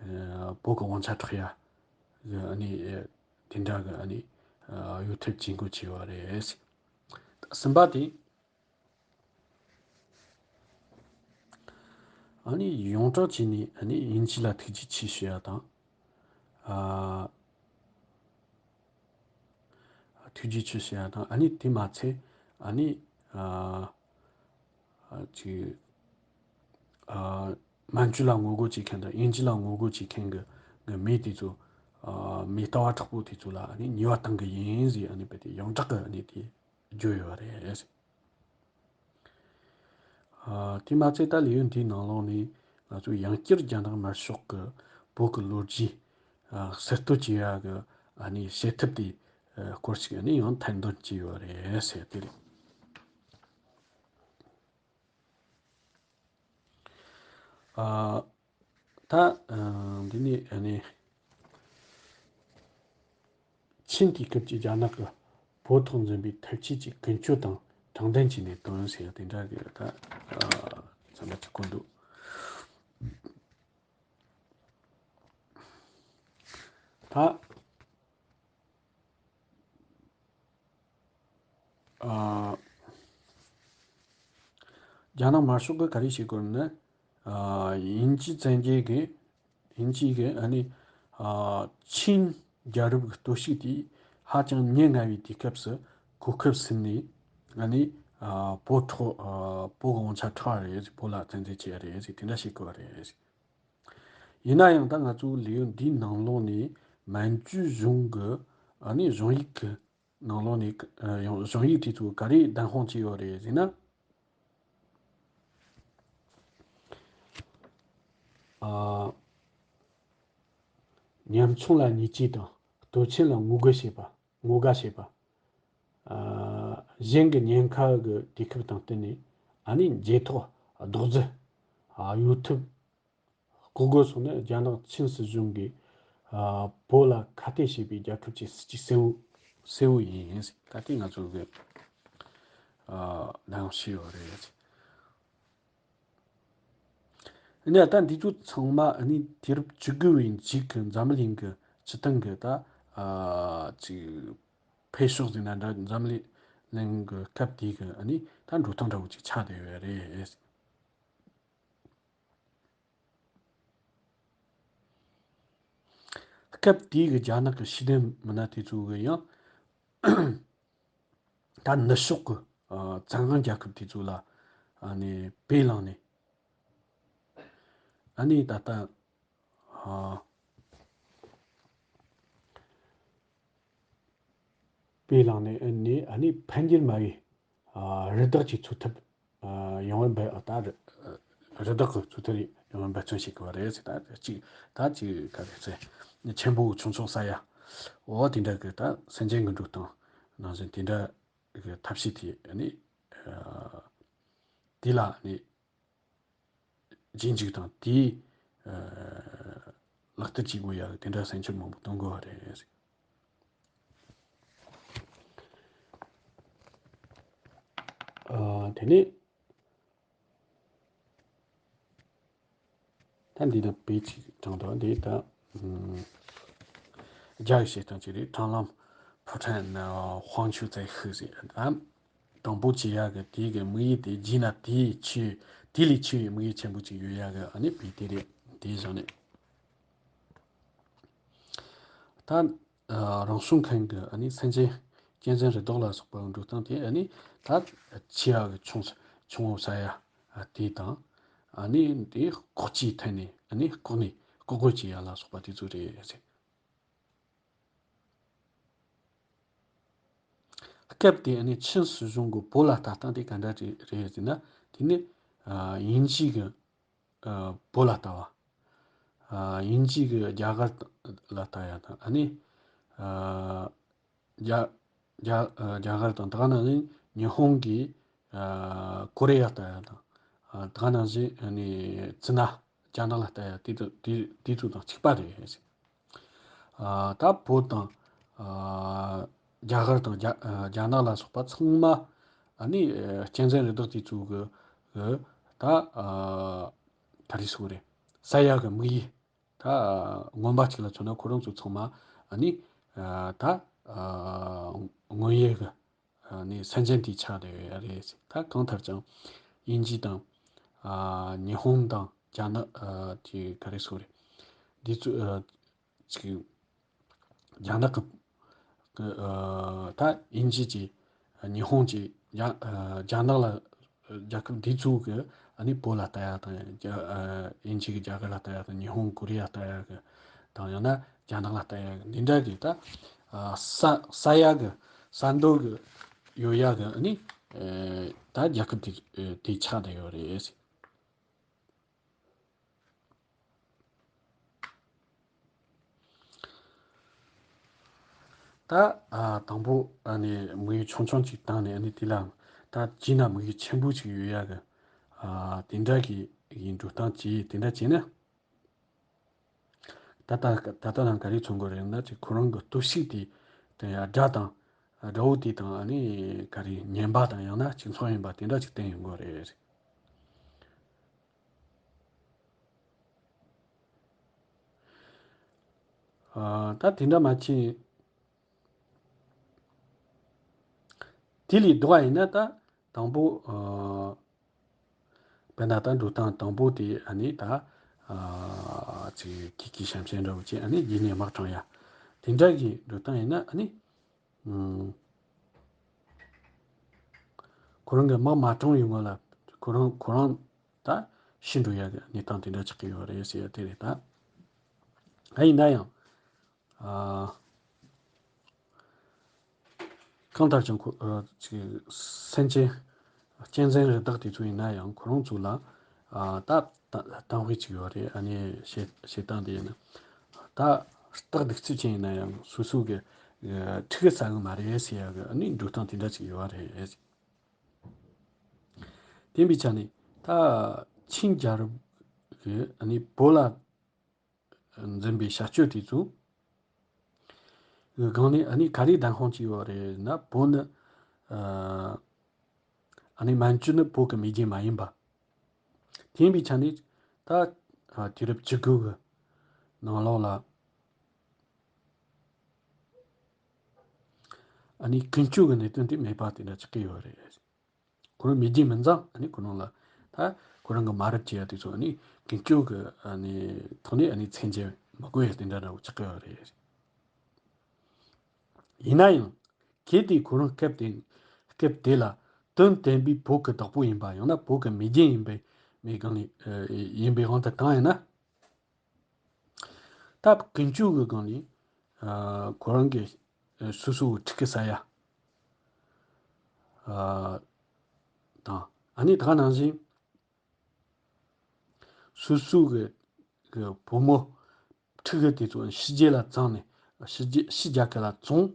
ཨ་བོད་གི་དབང་ཆ་འཕྲོག་ཡ་གི་ཨ་ནི་ཨ་དེ་འདྲ་གི་ཨ་ནི་ཨ་གཡོ་ཐབས་ཇུས་འགོད་བྱས་པ་རེད། གསུམ་པ་དེ་ཨ་ནི་ཡོངས་གྲགས་བྱས་ནས་ཨ་ནི་དབྱིན་ཇི་ལ་ཐུགས་རྗེ་ཆེ་ཞུ་ཡ་དང་། ཨ་ཐུགས་རྗེ་ཆེ་ཞུ་ཡ་དང་། ཨ་ནི་དེ་མ་ཚད་ཨ་ནི་ཨ་ཨ་ཅིག་ཨ་མན་ཇུ་ལ་ངོ་རྒོལ་བྱེད་མཁན་དང་དབྱིན་ཇི་ལ་ངོ་རྒོལ་བྱེད་མཁན་གི་གི་མི་དེ་ཚོ་ཨ་མི་ལྟ་བ་དྲག་པོ་དེ་ཚོ་ལ་ཨ་ནི་ཉེས་པ་གཏང་གི་ཡིན་ཟེར་ཨ་ནི་རྦད་དེ་ཡོངས་གྲགས་གི་ཨ་ནི་དེ་བརྗོད་ཡོད་པ་རེད། ཨ་དེ་མ་ཚད་ད་ལེའུ་འདིའི་ནང་ལོགས་ནས་ང་ཚོས་ཡང་བསྐྱར་རྒྱ་ནག་དམར་ཤོག་གི་བོད་ཀྱི་ལོ་རྒྱུས་ཨ་གསར་གཏོད་བྱེད་ཡ་གི་ཨ་ནི་བྱེད་ཐབས་དེ་ཨ་སྐོར་ཞིག་ཨ་ནི་ཡང་ཐེར་འདོན་བྱས་ཡོད་རེད་ཟེར་དེ་རེད། ཨ་ད་ཨ་འདི་ནི་ཨ་ནི་ཆིན་དུས་སྐབས་ཀྱི་རྒྱ་ནག་གི་བོད་ཐོག་འཛིན་པའི་ཐབས་ཇུས་ཀྱི་ཀུན་སྤྱོད་དང་དྲང་བདེན་གྱི་གནད་དོན་ཟེར་དེ་འདྲ་གི་ད་ཨ་ཚང་མ་ཅིག་གོ་འདུག་ད་ཨ་རྒྱ་ནག་དམར་ཤོག་གིས་ག་རེ་བྱེད་དགོས་ན། ཨ་དབྱིན་ཇི་བཙན་རྒྱལ་གྱིས་དབྱིན་ཇི་གིས་ཨ་ནི་ཨ་ཆིན་རྒྱལ་རབས་ཀྱི་སྟོབས་ཤུགས་དེ་ཧ་ཅང་ཉེ་ང་བའི་དུས་སྐབས་སུ་གོ་སྐབས་ཟིན་ནས་ཨ་ནི་ཨ་བོད་འཕྲོག་ཨ་བོད་ཀྱི་དབང་ཆ་འཕྲོག་རེད། བོད་ལ་བཙན་འཛུལ་བྱས་རེད་ཟེར་དེ་འདྲ་བྱེད་དགོས་པ་རེད། ཡིན་ན་ཡང་ད་ང་ཚོའི་ལེའུ་འདིའི་ནང་ལོགས་ནས་མན་ཇུའི་གཞུང་གི་ཨ་ནི་གཞུང་ཡིག་གི་ ནང་ལོགས་ནས་ཡང་གཞུང་ཡིག་དེ་ཚོ་ག་རེ་བདམས་དཔང་བྱས་ཡོད་རེད་ཟེར་ན། ཨ། ཉམ་ཆུང་ལ་ཉེས་ཆད་དང་སྟོབས་ཆེན་ལ་ངོ་རྒོལ་བྱེད་པ། ངོ་དགའ་བྱེད་པ། ཨ། གཞན་གྱི་ཉེན་ཁ་གི་དུས་སྐབས་དང་བསྟུན་ནས་ཨ་ནི་འབྱེད་ཐོག་རྡོག་རྫིས། ཨ། གཡོ་ཐབས། ལྐོག་རྒོལ་སོགས་ནི་རྒྱ་ནག་ཆིན་སྲིད་གཞུང་གིས། ཨ། བོད་ལ་ཁ་གཏད་བྱས་པའི་རྒྱལ་ཁབ་ཀྱི་སྲིད་ཇུས་གསལ་བོ་གསལ་བོ་ཡིན། ད་ལྟའི་ང་ཚོ་གི། ཨ། གནང་བཞིན་ཡོད་རེད། ཨ་ནི་ད་འདི་ཚོ་ཚང་མ་ཨ་ནི་དུས་རབས་བཅུ་དགུ་བའི་མཇུག་གི་འཛམ་བུ་གླིང་གི་སྤྱི་བཏང་གི་ད། ཨ། ཅིག་འཕེལ་ཕྱོགས་ཟེར་ན་འདྲ། འཛམ་བུ་གླིང་གི་སྐབས་དེའི་གི་ཨ་ནི་ད་འགྲོ་སྟངས་འདྲ་བོ་ཅིག་ཆགས་བསྡད་ཡོད་རེད། སྐབས་དེའི་གི་རྒྱ་ནག་གི་ཤེས་ལྡན་མི་སྣ་དེ་ཚོ་གི་ཡང་ད་ནུབ་ཕྱོགས་ཀྱི། ཨ། བཙན་དབང་རྒྱལ་ཁབ་དེ་ཚོ་ལ་ཨ་ནི་བེད་བླངས་ནས། ཨ་ནི་ད་ལྟ། ཨ། བེད་བླངས་ནས་ཨ་ནི་ཨ་ནི་འཕེན་རྒྱུ་མ་བྱས། ཨ། རི་དྭགས་ཀྱི་འཚོ་ཐབས། ཨ། ཡོང་བར་འབད། ཨ། ད་རི། རི་དྭགས་ཀྱི་འཚོ་ཐབས་ཡོང་བར་འབད་བརྩོན་བྱེད་དགོས་པ་རེད་ཟེར། ད་ཅིག་ད་ཅིག་ག་རེ་ཟེར། ཆེན་པོ་ཆུང་ཆུང་ས་ཡ། འོ་དེ་འདྲ་གི་ད་སེམས་ཅན་གྱི་འགྲོ་སྟངས་ནང་བཞིན་དེ་འདྲ་གི་ཐབས་ཤེས་དེ་ནི། ཨ། དེ་ལ་ནི་རྗེས་འཇུག་དང་དེའི། ཨ། ལག་བསྟར་བྱེད་དགོས་ཡ་དེ་འདྲ་སེམས་ཁྲལ་མང་པོ་གཏོང་དགོས་པ་རེད། ཨ། དེ་ནས། ད་འདི་ནི་བོད་ཅིག་དྲངས་དང་། འདི་ད་ཨམ། རྒྱ་ཡི་བཤད་སྟངས་ཅིག་རེད། 长浪不传 ནི་黄雀在后 ཟེར། ཨམ། དང་པོ་བྱེད་ཡག་གི་དེའི་གི་དམིགས་ཡུལ་དེ། རྗེས་ན་དེའི་ཆེ། དེ་ལས་ཆེ་བའི་དམིགས་ཡུལ་ཆེན་པོ་ཅིག་ཡོད་ཡག་གི་ཨ་ནི་བོད་དེ་རེད། དེའི་བཞག་ནས། ད། ཨ། རང་བྱུང་ཁམས་ཀྱི་ཨ་ནི་སེམས་ཅན་གཅན་གཟན་རི་དྭགས་ལ་སོགས་པ་འགྲོ་སྟངས་དེ་ཨ་ནི་ད་ཆེ་བ་གི་ཆུང་། ཆུང་བ་ས་ཡ། ཨ། དེ་དང་། ཨ་ནི་དེ་ལྐོག་ཇུས་ཐད་ནས་ཨ་ནི་ལྐོག་ནས་ལྐོག་རྒོལ་བྱེད་ཡ་ལ་སོགས་པ་དེ་ཚོ་རེད་ཟེར། སྐབས་དེ་ཨ་ནི་ཆིན་སྲིད་གཞུང་གི་བོད་ལ་ལྟ་སྟངས་དེ་ག་འདྲ་རེད་ཟེར་ན། དེ་ནི། ཨ། དབྱིན་ཇི་གི། ཨ། བོད་ལ་ལྟ་བ། ཨ། དབྱིན་ཇི་གི་རྒྱ་གར་ལ་ལྟ་ཡ་དང་། ཨ་ནི། ཨ། རྒྱ། རྒྱ། ཨ། རྒྱ་གར་དང་། དེ་ག་ནང་བཞིན་ཉི་ཧོང་གི། ཨ། ཀོ་རི་ཡ་ལྟ་ཡ་དང་། ཨ། དེ་ག་ནང་བཞིན་ཨ་ནི་ཙི་ན། རྒྱ་ནག་ལ་ལྟ་ཡ་དེ་ཚོ། དེ། དེ་ཚོ་དང་གཅིག་པ་རེད། ཨ། ད་བོད་དང་། ཨ། རྒྱ་གར་དང་། རྒྱ། ཨ། རྒྱ་ནག་ལ་སོགས་པ་ཚང་མ་ཨ་ནི། ཨ། གཅན་གཟན་རི་དྭགས་དེ་ཚོ་གི། གི་ད། ཨ། ག་རེ་ཟེར་དགོས་རེད། ཟ་ཡག་གི་དམིགས་ཡུལ། ད་ངོ་མ་གཅིག་ལ་མཚོན་ན་ཁོ་རང་ཚོ་ཚང་མ་ཨ་ནི། ཨ། ད། ཨ། དངོས་ཡོད་གི། ཨ་ནི་སེམས་ཅན་དེ་ཆགས་བསྡད་ཡོད་རེད། ད་གང་ལྟར་ཀྱང་དབྱིན་ཇི་དང་། ཨ། ཉི་ཧོང་དང་རྒྱ་ནག། ཨ། དེ་ག་རེ་ཟེར་དགོས་རེད། འདི་ཚོ། ཨ། ཅིག་རྒྱ་ནག་གི། གི། ཨ། ད་དབྱིན་ཇི་བྱས། ཉི་ཧོང་བྱས། རྒྱ། ཨ། རྒྱ་ནག་ལ། རྒྱལ་ཁབ་འདི་ཚོ་གི་ཨ་ནི་བོད་ལ་ལྟ་ཡ་དང་། རྒྱ། ཨ། དབྱིན་ཇི་གི་རྒྱ་གར་ལ་ལྟ་ཡ་དང་། ཉི་ཧོང་ཀོ་རི་ཡ་ལྟ་ཡ་གི་དང་། ཡང་ན་རྒྱ་ནག་ལ་ལྟ་ཡ་གི། འདི་འདྲ་གི་ད། ཨ། ཟ། ཟ་ཡ་གི། ཟ་འདོད་གི་ཡོད་ཡ་གི་ཨ་ནི། ཨ། ད་རྒྱལ་ཁབ་དེ། ཨ། དེ་ཆགས་བསྡད་ཡོད་རེད། ད། ཨ། དང་པོ་ཨ་ནི་དམིགས་ཡུལ་ཆུང་ཆུང་ཅིག་བཏང་ནས། ཨ་ནི་དེ་ལའང་ད་རྗེས་ན་དམིགས་ཡུལ་ཆེན་པོ་ཅིག་ཡོད་ཡ་གི། ཨ། དེ་འདྲ་གི་ཡིན་འགྲོ་སྟངས་ཅིག་དེ་འདྲ་བྱས་ན། ད་ལྟ། ད་ལྟ་ནང་ག་རེ་མཚོན་དགོས་རེད་ན། ཅིག་ཁོ་རང་གི་སྟོབས་ཤུགས་དེ། དེ་ཡ་དགྲ་དང་། དགྲ་བོ་དེ་དང་ཨ་ནི་ག་རེ་ངན་པ་དང་། ཡང་ན་གཅིག་མཚུངས་ཡིན་པ་དེ་འདྲ་ཅིག་བསྟན་ཡོང་དགོས་རེད། ཨ། ད་དེ་འདྲ་མ་བྱས། དེ་ལས་ལྡོག་པ་ཡིན་ན། ད་དང་པོ། ཨ། དཔེར་ན་ད་འགྲོ་སྟངས་དང་པོ་དེ་ཨ་ནི་ད། ཨ། ཅིག་ཁྱི་ཁྱི་ཤམ་ཤམ་འདྲ་བོ་བྱས། ཨ་ནི་རྗེས་ནས་དམག་དྲངས་ཡ་དེ་འདྲ་གི་འགྲོ་སྟངས་ཡིན་ན། ཨ་ནི། ཨུམ། ཁོ་རང་གི་དམག་མ་དྲངས་པའི་སྔོན་ལ་ཁོ་རང་། ཁོ་རང་ད་ཤི་འགྲོ་ཡ་གི་གནས་སྟངས་དེ་འདྲ་ཆགས་ཀྱི་ཡོད་རེད་ཟེར་ཡ་དེ་རེད་ད། ཨ། ཡིན་ན་ཡང་། ཨ། གང་ལྟར་ཀྱང་ཁོ་ཨ་ཅིག་སེམས་ཅན་གཅན་གཟན་རི་དྭགས་དེ་ཚོ་ཡིན་ན་ཡང་ཁོ་རང་ཚོ་ལ་ཨ་ད་ད་དམ་དཔེ་ཅིག་ཡོད་རེད། ཨ་ནི་བྱེད་བྱེད་སྟངས་དེ་ཡིན་ན་ད་སྟག་གདུག་རྩུབ་ཅན་ཡིན་ན་ཡང་སོ་སོ་གི་ཨ་ཕྲུ་གུ་ཟ་གི་མ་རེད་ཟེར་ཡ་གི་ཨ་ནི་འགྲོ་སྟངས་དེ་འདྲ་ཅིག་ཡོད་རེད། དེ་ཡིན་པའི་ཆ་ནས་ད་ཆིན་རྒྱལ་རབས་ཀྱི་ཨ་ནི་བོད་ལ་འཛིན་པའི་བྱ་སྤྱོད་དེ་ཚོ་གི་སྒང་ནས་ཨ་ནི་ག་རེ་བདེན་དཔང་ཅིག་ཡོད་རེད་ན། བོད་ནི་ཨ་ནི་མན་ཇུ་ནི་བོད་ཀྱི་མེས་རྒྱལ་མ་ཡིན་པ། དེ་ཡིན་པའི་ཆ་ནས་ད་ཨ་དུས་རབས་བཅུ་དགུ་གི་ནང་ལོགས་ལ་ཨ་ནི་ཀུན་སྤྱོད་ཀྱི་གནད་དོན་དེ་མེད་པ་དེ་འདྲ་ཆགས་ཀྱི་ཡོད་རེད། ཁོ་རང་མེས་རྒྱལ་མིན་ཙང་ཨ་ནི་ཁོ་རང་ལ་ད་ཁོ་རང་གི་མ་རབས་ཀྱི་ཡ་དེ་ཚོ་ཨ་ནི་ཀུན་སྤྱོད་ཀྱི་ཨ་ནི་ཐོག་ནས་ཨ་ནི་མཚན་བརྗོད་མི་དགོས་ཡ་དེ་འདྲ་འདྲ་བོ་ཆགས་ཀྱི་ཡོད་རེད། ཡིན་ན་ཡང་གལ་ཏེ་ཁོ་རང་སྐབས་དེ་སྐབས་དེ་ལ་དོན་བདེན་པའི་བོད་ཀྱི་བདག་པོ་ཡིན་པ་ཡང་ན་བོད་ཀྱི་མེས་རྒྱལ་ཡིན་པའི་མེས་སྒང་ནས་ཡིན་པའི་དབང་དུ་བཏང་ཡིན་ན། ད་ཀུན་སྤྱོད་ཀྱི་སྒང་ནས་ཨ་ཁོ་རང་གི་ཨ་སོ་སོའི་ཕྲུ་གུ་ཟ་ཡ་ཨ་དང་ཨ་ནི་ད་ག་ནང་བཞིན་སོ་སོའི་གི་གི་བུ་མོ་ཕྲུ་གུ་དེ་ཚོ་ཕྱི་རྒྱལ་ལ་བཙོང་ནས་ཕྱི་རྒྱལ་ཕྱི་རྒྱལ་ཁབ་ལ་བཙོང་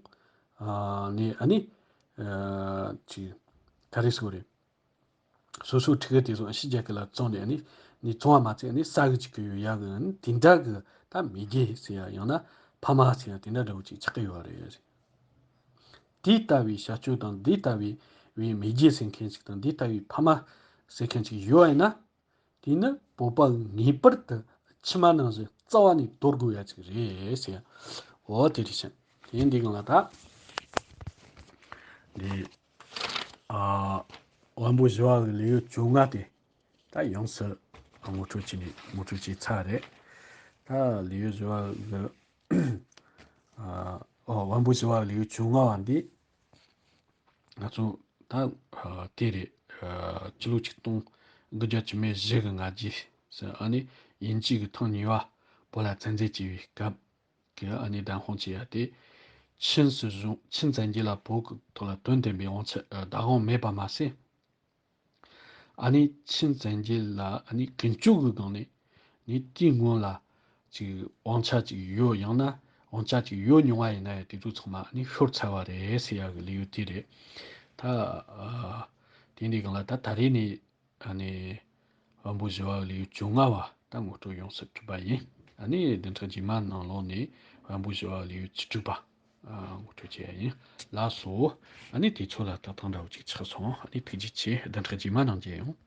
ཨ་ནས་ཨ་ནི་ཨ་ཅིག་ག་རེ་ཟེར་དགོས་རེད། སོ་སོའི་ཕྲུ་གུ་དེ་ཚོ་ཕྱི་རྒྱལ་ཁབ་ལ་བཙོང་ནས་ནི་ནི་བཙོང་བ་མ་ཚད་ནི་ཟ་གི་ཅིག་གི་ཡོད་ཡ་གི་ནི་དེ་འདྲ་གི་ད་མེས་རྒྱལ་ཟེར་ཡ་ཡང་ན་ཕ་མ་ཟེར་ཡ་དེ་འདྲ་འདྲ་བོ་ཅིག་ཆགས་ཀྱི་ཡོད་རེད། དེ་ལྟ་བུའི་བྱ་སྤྱོད་དང་དེ་ལྟ་བུའི་བའི་མེས་རྒྱལ་ཟེར་མཁན་ཅིག་དང་དེ་ལྟ་བུའི་ཕ་མ་ཟེར་མཁན་ཅིག་ཡོད་ཡིན་ན། དེ་ནི་བོད་པ་ངེས་པར་དུ་ཕྱི་མ་ནང་བཞིན་རྩ་བ་ནས་དོར་དགོས་ཡ་ཅིག་རེད་ཟེར། འོ་དེ་རེད་ཤག་དེ་འདི་གང་ལ་ད་འདི་ཨ་དབོན་པོ་ཞི་བ་གི་ལེའུ་བཅོ་ལྔ་དེ་ད་ཡོངས་སུ་ངོ་སྤྲོད་བྱས་ནས་ངོ་སྤྲོད་བྱས་ཚར་རེད། ད་ལེའུ་ཞི་བ་གི་ཨ་ཨོ་དབོན་པོ་ཞི་བ་གི་ལེའུ་བཅོ་ལྔ་བ་འདི། ང་ཚོ་ད་ཨ་དེ་རེད། ཨ་ཕྱི་ལོ་ཆིག་སྟོང་དགུ་བརྒྱ་བཅུ་མེད་བཞི་གི་ང་རྒྱལ་ཟེར་ཨ་ནི་དབྱིན་ཇི་གི་ཐེངས་གཉིས་པ་བོད་ལ་བཙན་འཛུལ་བྱས་པའི་སྐབས་ཀྱི་ཨ་ནི་བདམས་དཔང་བྱས་ཡ་དེ། ཆིན་སྲིད་གཞུང་ཆིན་བཙན་རྒྱལ་ལ་བོད་ཀྱི་ཐོག་ལ་དོན་བདེན་པའི་དབང་ཆ་ཨ་བདག་དབང་མེད་པ་མ་ཟད། ཨ་ནི་ཆིན་བཙན་རྒྱལ་ལ་ཨ་ནི་ཀུན་སྤྱོད་ཀྱི་སྒང་ནས་ནི་དེའི་སྔོན་ལ་ཅིག་དབང་ཆ་ཅིག་ཡོད་ཡང་ན་དབང་ཆ་ཅིག་ཡོད་མྱོང་བ་ཡིན་ན་ཡང་དེ་ཚོ་ཚང་མ་ཨ་ནི་ཤོར་ཚར་བ་རེད་ཟེར་ཡག་གི་ལེའུ་དེ་རེད། ད་ཨ་དེ་འདྲའི་སྒང་ལ་ད་ད་རེས་ནས་ཨ་ནི་དབོན་པོ་ཞི་བ་གི་ལེའུ་བཅོ་ལྔ་བ་ད་ངོ་སྤྲོད་ཡོངས་སུ་གྲུབ་པ་ཡིན། ཨ་ནི་བདུན་ཕྲག་རྗེས་མ་ནང་ལོགས་ནས་དབོན་པོ་ཞི་བ་གི་ལེའུ་བཅུ་དྲུག་པ། ཨ་ངོ་སྤྲོད་བྱེད་ཡ་ཡིན། ལགས་སོ། ཨ་ནི་དུས་ཚོད་ལ་ལྟ་སྟངས་འདྲ་བོ་ཅིག་ཆགས་སོང་། ཨ་ནི་ཐུགས་རྗེ་ཆེ། བདུན་ཕྲག་རྗེས་མ་ནང་མཇལ་ཡོང་།